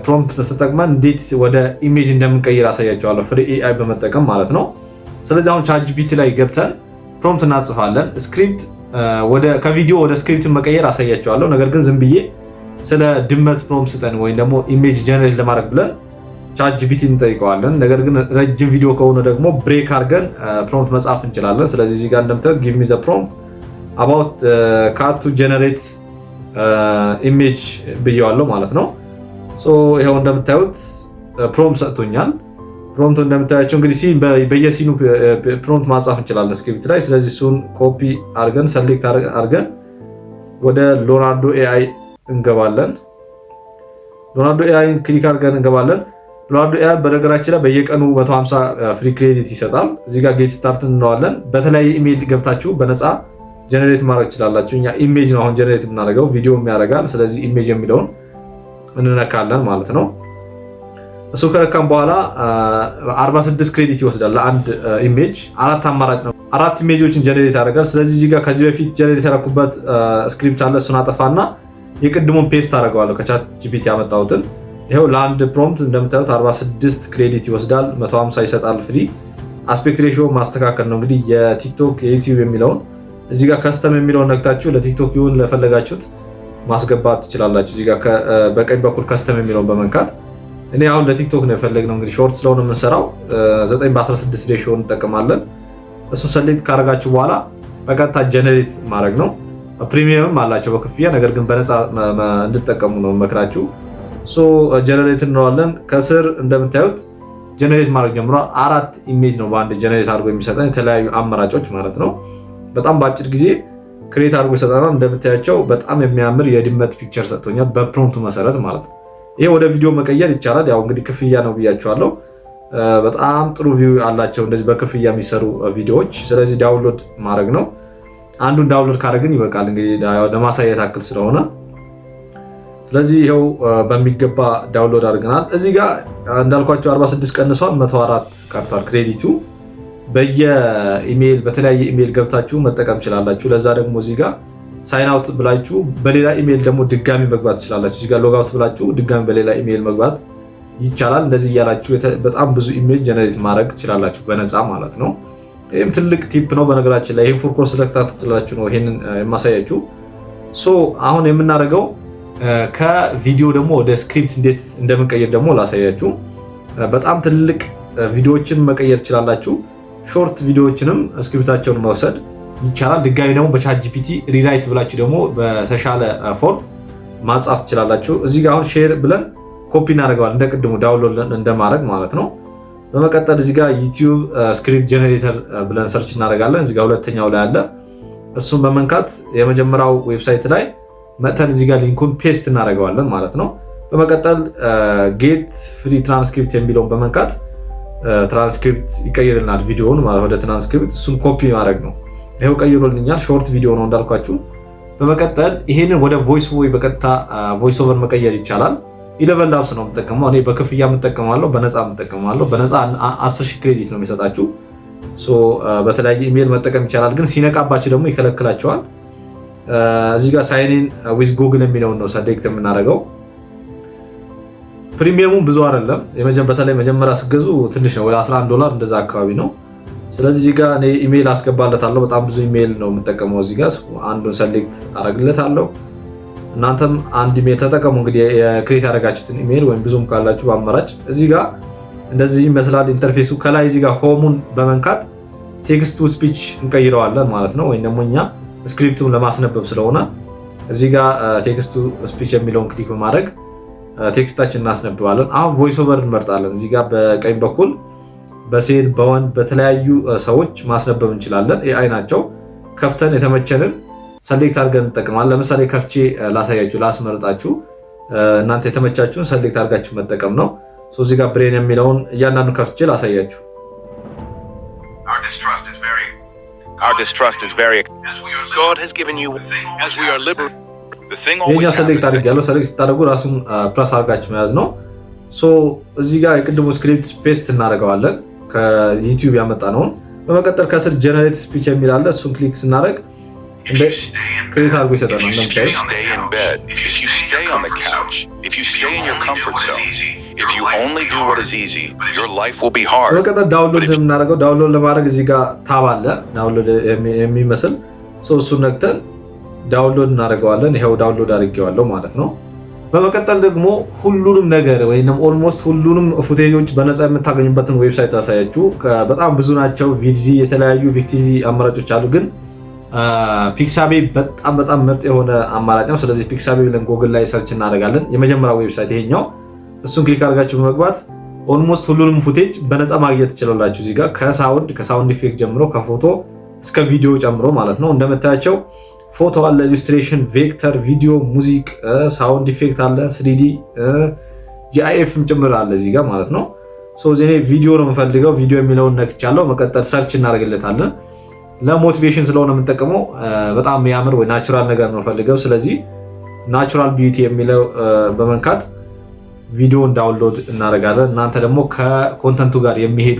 prompt ተጠቅመን እንዴት ወደ image እንደምንቀይር አሳያችኋለሁ። Free AI በመጠቀም ማለት ነው። ስለዚህ አሁን ChatGPT ላይ ገብተን prompt እናጽፋለን። Script ከቪዲዮ ወደ script መቀየር አሳያችኋለሁ። ነገር ግን ዝም ብዬ ስለ ድመት prompt ስጠን ወይም ደግሞ image generate ለማድረግ ብለን ChatGPT እንጠይቀዋለን። ነገር ግን ረጅም ቪዲዮ ከሆነ ደግሞ break አድርገን prompt መጻፍ እንችላለን። ስለዚህ እዚህ ጋር እንደምታዩት "Give me the prompt about cat to generate image" ብየዋለሁ ማለት ነው። ይኸው እንደምታዩት prompt ሰጥቶኛል። Prompt እንደምታያቸው እንግዲህ scene በየ scene ኑ prompt ማጻፍ እንችላለን script ላይ። ስለዚህ እሱን ኮፒ አድርገን select አድርገን ወደ Leonardo AI እንገባለን። Leonardo AI ን click አድርገን እንገባለን። Leonardo AI በነገራችን ላይ በየቀኑ 150 free credit ይሰጣል። እዚህ ጋር get start እንለዋለን። በተለያየ ኢሜይል ገብታችሁ በነፃ generate ማድረግ ትችላላችሁ። እኛ image ነው አሁን generate የምናደርገው፣ ቪዲዮም ያደርጋል። ስለዚህ image የሚለውን እንነካለን ማለት ነው። እሱ ከነካን በኋላ 46 credit ይወስዳል ለአንድ image። አራት አማራጭ ነው። አራት image ኦችን generate ያደርጋል። ስለዚህ እዚህ ጋር ከዚህ በፊት generate ያደረኩበት script አለ። እሱን አጠፋና የቅድሙን paste አደርገዋለሁ ከ ChatGPT ያመጣሁትን። ይኸው ለአንድ prompt እንደምታዩት 46 credit ይወስዳል፣ 150 ይሰጣል free። Aspect ratio ማስተካከል ነው እንግዲህ የቲክቶክ የዩቲዩብ የሚለውን እዚህ ጋር custom የሚለውን ነክታችሁ ለቲክቶክ ይሁን ለፈለጋችሁት ማስገባት ትችላላችሁ። እዚህ ጋር በቀኝ በኩል custom የሚለውን በመንካት እኔ አሁን ለቲክቶክ ነው የፈለግነው። እንግዲህ short ስለሆነ የምንሰራው 9 በ16 ratio እንጠቀማለን። እሱ select ካደረጋችሁ በኋላ በቀጥታ generate ማድረግ ነው። Premium ም አላቸው በክፍያ፣ ነገር ግን በነፃ እንድጠቀሙ ነው መክራችሁ። So generate እንለዋለን። ከስር እንደምታዩት generate ማድረግ ጀምሯል። አራት image ነው በአንድ generate አድርጎ የሚሰጠን፣ የተለያዩ አማራጮች ማለት ነው። በጣም በአጭር ጊዜ create አድርጎ ይሰጠናል። እንደምታያቸው በጣም የሚያምር የድመት picture ሰጥቶኛል በ prompt ኡ መሰረት ማለት ነው። ይሄ ወደ ቪዲዮ መቀየር ይቻላል። ያው እንግዲህ ክፍያ ነው ብያቸዋለሁ። በጣም ጥሩ view አላቸው እንደዚህ በክፍያ የሚሰሩ ቪዲዮዎች። ስለዚህ download ማድረግ ነው። አንዱን download ካደረግን ይበቃል እንግዲህ ለማሳየት ያክል ስለሆነ። ስለዚህ ይኸው በሚገባ download አድርገናል። እዚህ ጋር እንዳልኳቸው 46 ቀንሷል፣ 104 ቀርቷል credit ኡ። በየኢሜይል በተለያየ ኢሜይል ገብታችሁ መጠቀም ትችላላችሁ። ለዛ ደግሞ እዚህ ጋር sign out ብላችሁ በሌላ ኢሜይል ደግሞ ድጋሚ መግባት ትችላላችሁ። እዚህ ጋር log out ብላችሁ ድጋሚ በሌላ ኢሜይል መግባት ይቻላል። እንደዚህ እያላችሁ በጣም ብዙ image generate ማድረግ ትችላላችሁ በነፃ ማለት ነው። ይህም ትልቅ tip ነው። በነገራችን ላይ ይህን full course ስለተከታተላችሁ ነው ይሄንን የማሳያችሁ። So አሁን የምናደርገው ከቪዲዮ ደግሞ ወደ script እንዴት እንደምንቀይር ደግሞ ላሳያችሁ። በጣም ትልቅ ቪዲዮዎችን መቀየር ትችላላችሁ። Short ቪዲዮዎችንም script ኣቸውን መውሰድ ይቻላል። ድጋሚ ደግሞ በ ChatGPT rewrite ብላችሁ ደግሞ በተሻለ form ማጻፍ ትችላላችሁ። እዚህ ጋር አሁን share ብለን ኮፒ እናደርገዋለን እንደ ቅድሙ download እንደማድረግ ማለት ነው። በመቀጠል እዚህ ጋር YouTube script generator ብለን search እናደርጋለን። እዚህ ጋር ሁለተኛው ላይ አለ። እሱን በመንካት የመጀመሪያው website ላይ መተን እዚህ ጋር link ኡን paste እናደርገዋለን ማለት ነው። በመቀጠል ጌት ፍሪ ትራንስክሪፕት የሚለውን በመንካት ትራንስክሪፕት ይቀይርልናል፣ ቪዲዮውን ማለት ወደ ትራንስክሪፕት። እሱን ኮፒ ማድረግ ነው። ይኸው ቀይሮልኛል። Short ቪዲዮ ነው እንዳልኳችሁ። በመቀጠል ይሄንን ወደ voice ወይ በቀጥታ voice over መቀየር ይቻላል። ElevenLabs ነው የምጠቀመው እኔ፣ በክፍያ የምጠቀማለሁ፣ በነፃ የምጠቀማለሁ። በነፃ 10 ሺህ credit ነው የሚሰጣችሁ። በተለያየ ኢሜይል መጠቀም ይቻላል፣ ግን ሲነቃባችሁ ደግሞ ይከለክላቸዋል። እዚህ ጋር sign in with Google የሚለውን ነው select የምናደርገው። Premium ኡ ብዙ አይደለም። በተለይ መጀመሪያ ስገዙ ትንሽ ነው፣ ወደ 11 ዶላር እንደዛ አካባቢ ነው። ስለዚህ እዚህ ጋር እኔ ኢሜይል አስገባለታለሁ። በጣም ብዙ ኢሜይል ነው የምጠቀመው። እዚህ ጋር አንዱን select አረግለታለሁ። እናንተም አንድ ኢሜይል ተጠቀሙ። እንግዲህ የ create ያደረጋችሁትን ኢሜይል ወይም ብዙም ካላችሁ በአማራጭ እዚህ ጋር እንደዚህ ይመስላል interface ኡ። ከላይ እዚህ ጋር home ኡን በመንካት text to speech እንቀይረዋለን ማለት ነው። ወይም ደግሞ እኛ script ኡን ለማስነበብ ስለሆነ እዚህ ጋር text to speech የሚለውን click በማድረግ text ኣችን እናስነብባለን። አሁን voice over እንመርጣለን። እዚህ ጋር በቀኝ በኩል በሴት፣ በወንድ፣ በተለያዩ ሰዎች ማስነበብ እንችላለን። AI ናቸው። ከፍተን የተመቸንን select አድርገን እንጠቀማለን። ለምሳሌ ከፍቼ ላሳያችሁ፣ ላስመርጣችሁ። እናንተ የተመቻችሁን select አድርጋችሁ መጠቀም ነው። እዚህ ጋር ብሬን የሚለውን እያንዳንዱ ከፍቼ ላሳያችሁ። Our distrust is very. God has given you as we are liberated. The thing ይሄኛው always select happens that አድርጌያለሁ። Select ስታደርጉ ራሱን ፕረስ አድርጋችሁ መያዝ ነው። So እዚህ ጋር የቅድሙ script paste እናደርገዋለን ከዩቲዩብ ያመጣነውን። በመቀጠል ከስር generate speech የሚል አለ። እሱን click ስናደርግ create አድርጎ ይሰጠናል። If you እንደምታዩት stay in bed, if you stay on the couch, if you stay in your comfort zone, if you only do what is easy, your life will be hard. በመቀጠል download የምናደርገው፣ download ለማድረግ እዚህ ጋር tab አለ download የሚመስል፣ እሱን ነክተን download እናደርገዋለን። ይኸው download አድርጌዋለሁ ማለት ነው። በመቀጠል ደግሞ ሁሉንም ነገር ወይም almost ሁሉንም footage ኦች በነፃ የምታገኙበትን website አሳያችሁ። በጣም ብዙ ናቸው። Videezy፣ የተለያዩ Vecteezy አማራጮች አሉ፣ ግን Pixabay በጣም በጣም ምርጥ የሆነ አማራጭ ነው። ስለዚህ Pixabay ብለን ጎግል ላይ search እናደርጋለን። የመጀመሪያው website ይሄኛው። እሱን click አድርጋችሁ በመግባት almost ሁሉንም footage በነፃ ማግኘት ትችላላችሁ። እዚህ ጋር ከ sound effect ጀምሮ፣ ከፎቶ እስከ ቪዲዮ ጨምሮ ማለት ነው። እንደምታያቸው ፎቶ አለ፣ illustration፣ vector፣ ቪዲዮ፣ music፣ sound effect አለ፣ 3D GIF ም ጭምር አለ እዚህ ጋር ማለት ነው። So እኔ ቪዲዮ ነው የምፈልገው። ቪዲዮ የሚለውን ነክቻለሁ። መቀጠል search እናደርግለታለን። ለ motivation ስለሆነ የምንጠቀመው በጣም የሚያምር ወይ natural ነገር ነው ፈልገው። ስለዚህ natural beauty የሚለው በመንካት ቪዲዮን download እናደርጋለን። እናንተ ደግሞ ከ content ኡ ጋር የሚሄዱ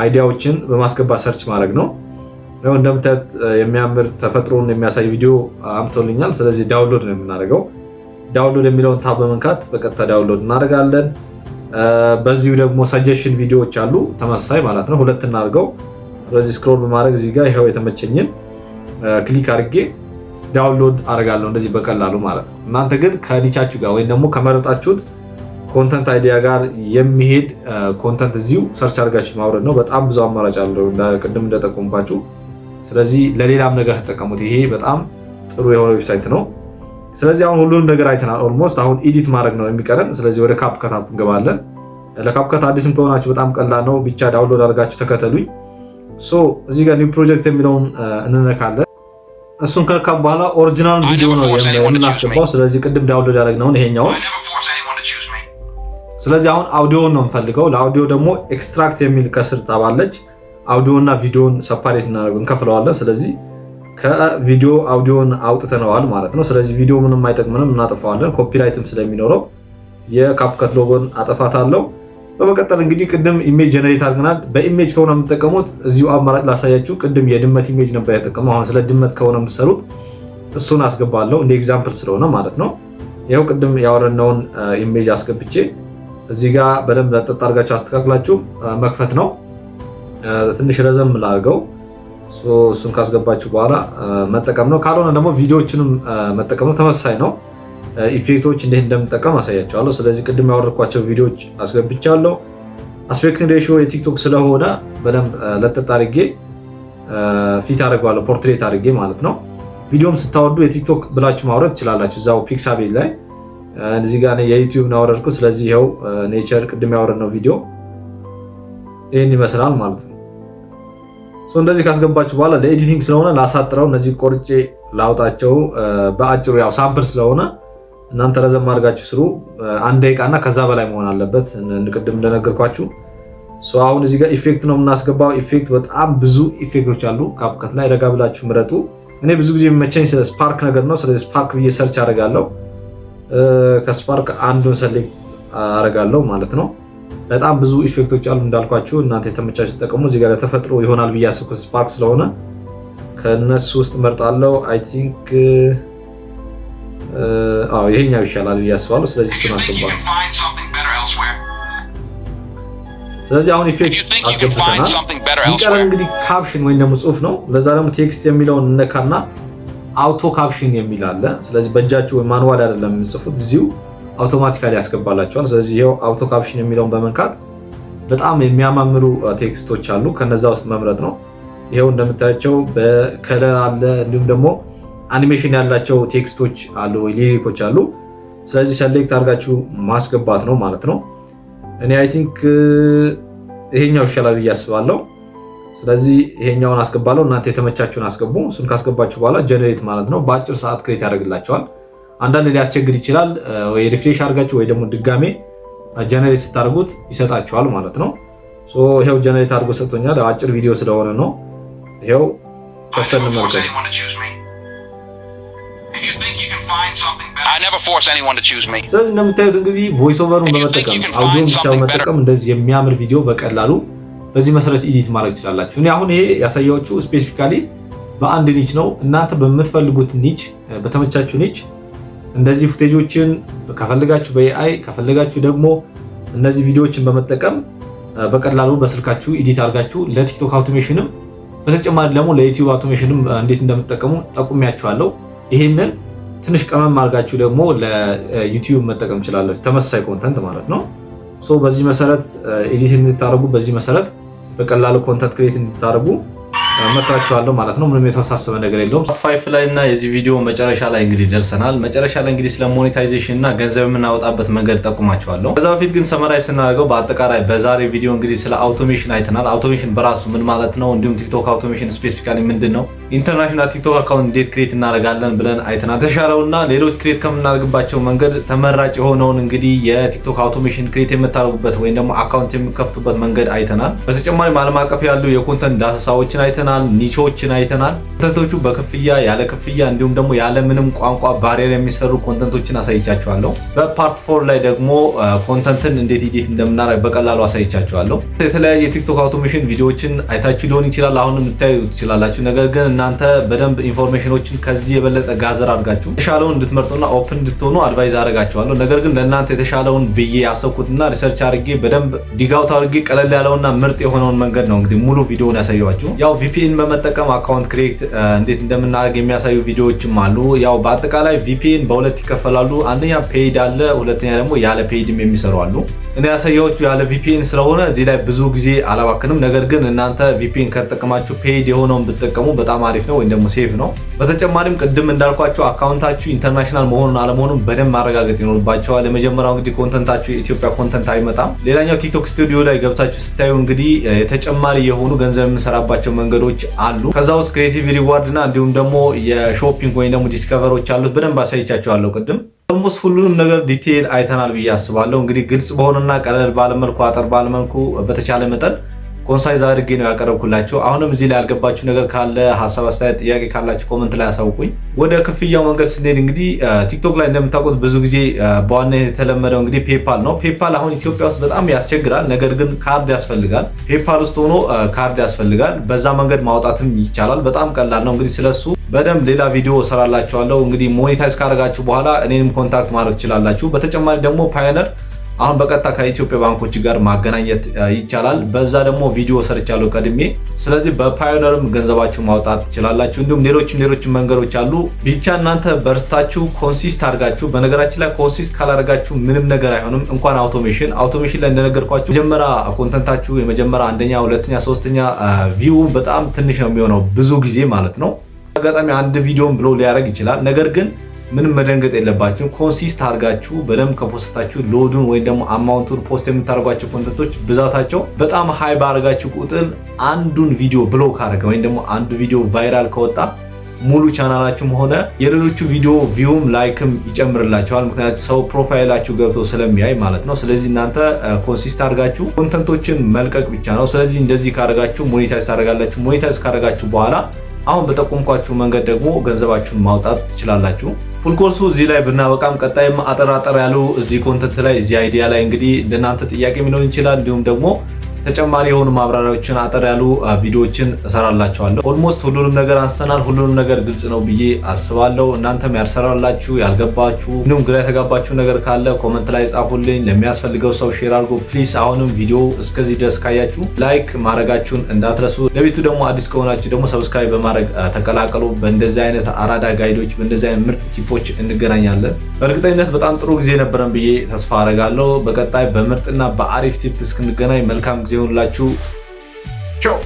idea ዎችን በማስገባት search ማድረግ ነው። እንደምታዩት የሚያምር ተፈጥሮን የሚያሳይ ቪዲዮ አምጥቶልኛል። ስለዚህ download ነው የምናደርገው። Download የሚለውን tab በመንካት በቀጥታ download እናደርጋለን። በዚሁ ደግሞ suggestion ቪዲዮዎች አሉ፣ ተመሳሳይ ማለት ነው። ሁለት እናድርገው። ስለዚህ scroll በማድረግ እዚህ ጋር ይኸው የተመቸኝን click አድርጌ download አደርጋለሁ እንደዚህ በቀላሉ ማለት ነው። እናንተ ግን ከ niche ኣችሁ ጋር ወይም ደግሞ ከመረጣችሁት content idea ጋር የሚሄድ content እዚሁ search አድርጋችሁ ማውረድ ነው። በጣም ብዙ አማራጭ አለው ቅድም እንደጠቆምኳችሁ። ስለዚህ ለሌላም ነገር ተጠቀሙት። ይሄ በጣም ጥሩ የሆነ website ነው። ስለዚህ አሁን ሁሉንም ነገር አይተናል almost። አሁን edit ማድረግ ነው የሚቀረን። ስለዚህ ወደ CapCut app እንገባለን። ለ CapCut አዲስም ከሆናችሁ በጣም ቀላል ነው። ብቻ download አድርጋችሁ ተከተሉኝ። So እዚህ ጋር new project የሚለውን እንነካለን። እሱን ከነካን በኋላ original ቪዲዮ ነው የምናስገባው። ስለዚህ ቅድም download ያደረግነውን ይሄኛውን። ስለዚህ አሁን አውዲዮን ነው የምፈልገው። ለአውዲዮ ደግሞ extract የሚል ከስር tab አለች። አውዲዮ እና ቪዲዮን separate እናደርገው እንከፍለዋለን። ስለዚህ ከቪዲዮ አውዲዮን አውጥተነዋል ማለት ነው። ስለዚህ ቪዲዮ ምንም አይጠቅምንም፣ እናጠፋዋለን። Copyright ም ስለሚኖረው የ CapCut logo ን አጠፋታለሁ። በመቀጠል እንግዲህ ቅድም image generate አድርገናል። በ image ከሆነ የምትጠቀሙት እዚሁ አማራጭ ላሳያችሁ። ቅድም የድመት image ነበር የተጠቀመው። አሁን ስለ ድመት ከሆነ የምትሰሩት እሱን አስገባለሁ እንደ example ስለሆነ ማለት ነው። ይኸው ቅድም ያወረድነውን image አስገብቼ እዚህ ጋር በደንብ ለጠጥ አድርጋችሁ አስተካክላችሁ መክፈት ነው። ትንሽ ረዘም ላድርገው። እሱን ካስገባችሁ በኋላ መጠቀም ነው። ካልሆነ ደግሞ ቪዲዮዎችንም መጠቀም ነው። ተመሳሳይ ነው። Effect ኦች እንዴት እንደምጠቀም አሳያችኋለሁ። ስለዚህ ቅድም ያወረድኳቸው ቪዲዮዎች አስገብቻለሁ። Aspect ratio የ TikTok ስለሆነ በደንብ ለጠጥ አድርጌ fit አድርገዋለሁ፣ portrait አድርጌ ማለት ነው። ቪዲዮም ስታወርዱ የ TikTok ብላችሁ ማውረድ ትችላላችሁ እዛው Pixabay ላይ። እዚህ ጋር የ YouTube ነው ያወረድኩት። ስለዚህ ይኸው nature ቅድም ያወረድነው ቪዲዮ ይህን ይመስላል ማለት ነው። እንደዚህ ካስገባችሁ በኋላ ለ editing ስለሆነ ላሳጥረው፣ እነዚህ ቆርጬ ላውጣቸው በአጭሩ፣ ያው sample ስለሆነ እናንተ ረዘም አድርጋችሁ ስሩ። 1 ደቂቃ እና ከዛ በላይ መሆን አለበት ቅድም እንደነገርኳችሁ። አሁን እዚህ ጋር effect ነው የምናስገባው። Effect በጣም ብዙ effect ኦች አሉ CapCut ላይ፣ ረጋ ብላችሁ ምረጡ። እኔ ብዙ ጊዜ የሚመቸኝ spark ነገር ነው። ስለዚህ spark ብዬ search አደርጋለሁ። ከ spark አንዱን select አደርጋለሁ ማለት ነው። በጣም ብዙ effect ኦች አሉ እንዳልኳችሁ፣ እናንተ የተመቻችሁ ተጠቀሙ። እዚህ ጋር ለተፈጥሮ ይሆናል ብዬ ያሰብኩት spark ስለሆነ ከነሱ ውስጥ መርጣለሁ። I think አዎ ይሄኛው ይሻላል ብዬ አስባለሁ። ስለዚህ እሱን አስገባለሁ። ስለዚህ አሁን effect አስገብተናል። የሚቀረን እንግዲህ caption ወይም ደግሞ ጽሁፍ ነው። ለዛ ደግሞ text የሚለውን እነካና auto caption የሚል አለ። ስለዚህ በእጃችሁ ወይ manual አይደለም የምጽፉት፣ እዚሁ automatically ያስገባላችኋል። ስለዚህ ይኸው auto caption የሚለውን በመንካት በጣም የሚያማምሩ text ኦች አሉ። ከነዛ ውስጥ መምረጥ ነው። ይኸው እንደምታያቸው በ color አለ፣ እንዲሁም ደግሞ አኒሜሽን ያላቸው text ኦች አሉ ወይ lyric ኦች አሉ። ስለዚህ select አድርጋችሁ ማስገባት ነው ማለት ነው። እኔ I think ይሄኛው ይሻላል ብዬ አስባለሁ። ስለዚህ ይሄኛውን አስገባለሁ። እናንተ የተመቻችሁን አስገቡ። እሱን ካስገባችሁ በኋላ generate ማለት ነው። በአጭር ሰዓት create ያደርግላችኋል። አንዳንድ ሊያስቸግር ይችላል። ወይ refresh አድርጋችሁ ወይ ደግሞ ድጋሜ generate ስታደርጉት ይሰጣችኋል ማለት ነው። ይሄው generate አድርጎ ሰጥቶኛል። አጭር ቪዲዮ ስለሆነ ነው። ይሄው ከፍተን እንመልከት። I never force anyone to choose me. ስለዚህ እንደምታዩት እንግዲህ voice over ኡን በመጠቀም፣ አውዲዮን ብቻ በመጠቀም እንደዚህ የሚያምር ቪዲዮ በቀላሉ በዚህ መሰረት edit ማድረግ ትችላላችሁ። እኔ አሁን ይሄ ያሳየኋችሁ specifically በአንድ niche ነው። እናንተ በምትፈልጉት niche፣ በተመቻችሁ niche እንደዚህ footage ኦችን ከፈለጋችሁ በ AI፣ ከፈለጋችሁ ደግሞ እነዚህ ቪዲዮዎችን በመጠቀም በቀላሉ በስልካችሁ edit አድርጋችሁ ለ TikTok automation ም በተጨማሪ ደግሞ ለ YouTube automation ም እንዴት እንደምትጠቀሙ ጠቁሜያችኋለሁ። ይሄንን ትንሽ ቀመም አድርጋችሁ ደግሞ ለ YouTube መጠቀም ትችላላችሁ። ተመሳሳይ content ማለት ነው። So በዚህ መሰረት edit እንድታደርጉ፣ በዚህ መሰረት በቀላሉ content create እንድታደርጉ መክራችኋለሁ ማለት ነው። ምንም የተወሳሰበ ነገር የለውም። Five ላይ እና የዚህ ቪዲዮ መጨረሻ ላይ እንግዲህ ደርሰናል። መጨረሻ ላይ እንግዲህ ስለ monetization እና ገንዘብ የምናወጣበት መንገድ ጠቁማችኋለሁ። ከዛ በፊት ግን summarize ስናደርገው በአጠቃላይ በዛሬ ቪዲዮ እንግዲህ ስለ automation አይተናል። Automation በራሱ ምን ማለት ነው፣ እንዲሁም TikTok automation specifically ምንድን ነው፣ international TikTok account እንዴት create እናደርጋለን ብለን አይተናል። የተሻለውና ሌሎች create ከምናደርግባቸው መንገድ ተመራጭ የሆነውን እንግዲህ የ TikTok automation create የምታደርጉበት ወይም ደግሞ account የምከፍቱበት መንገድ አይተናል። በተጨማሪም ዓለም አቀፍ ያሉ የ content ዳሰሳዎችን አይተናል፣ niche ኦችን አይተናል። Content ኦቹ በክፍያ፣ ያለ ክፍያ እንዲሁም ደግሞ ያለ ምንም ቋንቋ barrier የሚሰሩ content ኦችን አሳይቻችኋለሁ። በ part 4 ላይ ደግሞ content ን እንዴት edit እንደምናደርግ በቀላሉ አሳይቻችኋለሁ። የተለያየ የ TikTok automation ቪዲዮዎችን አይታችሁ ሊሆን ይችላል፣ አሁንም ልታዩ ትችላላችሁ። ነገር ግን እናንተ በደንብ information ኦችን ከዚህ የበለጠ gather አድርጋችሁ የተሻለውን እንድትመርጡና open እንድትሆኑ advise አደርጋችኋለሁ። ነገር ግን ለእናንተ የተሻለውን ብዬ ያሰብኩትና research አድርጌ በደንብ dig out አድርጌ ቀለል ያለውና ምርጥ የሆነውን መንገድ ነው እንግዲህ ሙሉ ቪዲዮውን ያሳየኋችሁ። ያው VPN በመጠቀም account create እንዴት እንደምናደርግ የሚያሳዩ ቪዲዮዎችም አሉ። ያው በአጠቃላይ VPN በሁለት ይከፈላሉ። አንደኛ paid አለ፣ ሁለተኛ ደግሞ ያለ paid ም የሚሰሩ አሉ። እኔ ያሳየኋችሁ ያለ VPN ስለሆነ እዚህ ላይ ብዙ ጊዜ አላባክንም። ነገር ግን እናንተ VPN ከተጠቀማችሁ paid የሆነውን ብትጠቀሙ በጣም አሪፍ ነው ወይም ደግሞ safe ነው። በተጨማሪም ቅድም እንዳልኳችሁ account ኣችሁ international መሆኑን አለመሆኑን በደንብ ማረጋገጥ ይኖርባችኋል። የመጀመሪያው እንግዲህ content ኣችሁ የኢትዮጵያ content አይመጣም። ሌላኛው ቲክቶክ ስቱዲዮ ላይ ገብታችሁ ስታዩ እንግዲህ የተጨማሪ የሆኑ ገንዘብ የምንሰራባቸው መንገዶች አሉ። ከዛ ውስጥ creative reward እና እንዲሁም ደግሞ የ shopping ወይም ደግሞ discover ኦች አሉት። በደንብ አሳይቻችኋለሁ ቅድም። Almost ሁሉንም ነገር detail አይተናል ብዬ አስባለሁ። እንግዲህ ግልጽ በሆነና ቀለል ባለመልኩ አጠር ባለመልኩ በተቻለ መጠን concise አድርጌ ነው ያቀረብኩላችሁ። አሁንም እዚህ ላይ ያልገባችሁ ነገር ካለ፣ ሀሳብ፣ አስተያየት፣ ጥያቄ ካላችሁ comment ላይ አሳውቁኝ። ወደ ክፍያው መንገድ ስንሄድ እንግዲህ ቲክቶክ ላይ እንደምታውቁት ብዙ ጊዜ በዋና የተለመደው እንግዲህ ፔፓል ነው። ፔፓል አሁን ኢትዮጵያ ውስጥ በጣም ያስቸግራል። ነገር ግን ካርድ ያስፈልጋል። ፔፓል ውስጥ ሆኖ ካርድ ያስፈልጋል። በዛ መንገድ ማውጣትም ይቻላል። በጣም ቀላል ነው። እንግዲህ ስለሱ በደንብ ሌላ ቪዲዮ እሰራላችኋለሁ። እንግዲህ monetize ካደረጋችሁ በኋላ እኔንም contact ማድረግ ትችላላችሁ። በተጨማሪ ደግሞ ፓዮነር አሁን በቀጥታ ከኢትዮጵያ ባንኮች ጋር ማገናኘት ይቻላል። በዛ ደግሞ ቪዲዮ ሰርቻለሁ ቀድሜ። ስለዚህ በፓዮነርም ገንዘባችሁ ማውጣት ትችላላችሁ። እንዲሁም ሌሎችም ሌሎችም መንገዶች አሉ። ብቻ እናንተ በርታችሁ consist አድርጋችሁ፣ በነገራችን ላይ consist ካላደረጋችሁ ምንም ነገር አይሆንም። እንኳን automation ላይ እንደነገርኳችሁ መጀመሪያ content ኣችሁ የመጀመሪያ አንደኛ፣ ሁለተኛ፣ ሶስተኛ view በጣም ትንሽ ነው የሚሆነው ብዙ ጊዜ ማለት ነው። አጋጣሚ አንድ ቪዲዮም blow ሊያደርግ ይችላል። ነገር ግን ምንም መደንገጥ የለባችሁም። Consist አድርጋችሁ በደንብ ከ post ኣችሁ load ኡን ወይም ደግሞ amount ኡን post የምታደርጓቸው content ኦች ብዛታቸው በጣም high ባደረጋችሁ ቁጥር አንዱን ቪዲዮ blow ካደረገ ወይም ደግሞ አንዱ ቪዲዮ viral ከወጣ ሙሉ ቻናላችሁም ሆነ የሌሎቹ ቪዲዮ view ም like ም ይጨምርላችኋል። ምክንያቱም ሰው profile ኣችሁ ገብቶ ስለሚያይ ማለት ነው። ስለዚህ እናንተ consist አድርጋችሁ content ኦችን መልቀቅ ብቻ ነው። ስለዚህ እንደዚህ ካደረጋችሁ monetize ታደርጋላችሁ። Monetize ካደረጋችሁ በኋላ አሁን በጠቆምኳችሁ መንገድ ደግሞ ገንዘባችሁን ማውጣት ትችላላችሁ። Full course ኡ እዚህ ላይ ብናበቃም ቀጣይም አጠር አጠር ያሉ እዚህ content ላይ፣ እዚህ idea ላይ እንግዲህ እንደናንተ ጥያቄ ሊሆን ይችላል፣ እንዲሁም ደግሞ ተጨማሪ የሆኑ ማብራሪያዎችን አጠር ያሉ ቪዲዮዎችን እሰራላችኋለሁ። Almost ሁሉንም ነገር አንስተናል። ሁሉንም ነገር ግልጽ ነው ብዬ አስባለሁ። እናንተም ያልሰራላችሁ፣ ያልገባችሁ፣ እንዲሁም ግራ የተጋባችሁ ነገር ካለ comment ላይ ጻፉልኝ። ለሚያስፈልገው ሰው share አድርጉ please። አሁንም ቪዲዮ እስከዚህ ድረስ ካያችሁ like ማድረጋችሁን እንዳትረሱ። ለቤቱ ደግሞ አዲስ ከሆናችሁ ደግሞ subscribe በማድረግ ተቀላቀሉ። በእንደዚህ አይነት አራዳ guide ኦች፣ በእንደዚህ አይነት ምርጥ tip ኦች እንገናኛለን። በእርግጠኝነት በጣም ጥሩ ጊዜ ነበረን ብዬ ተስፋ አደርጋለሁ። በቀጣይ በምርጥና በአሪፍ tip እስክንገናኝ መልካም ጊዜ ይሁንላችሁ። ቻው።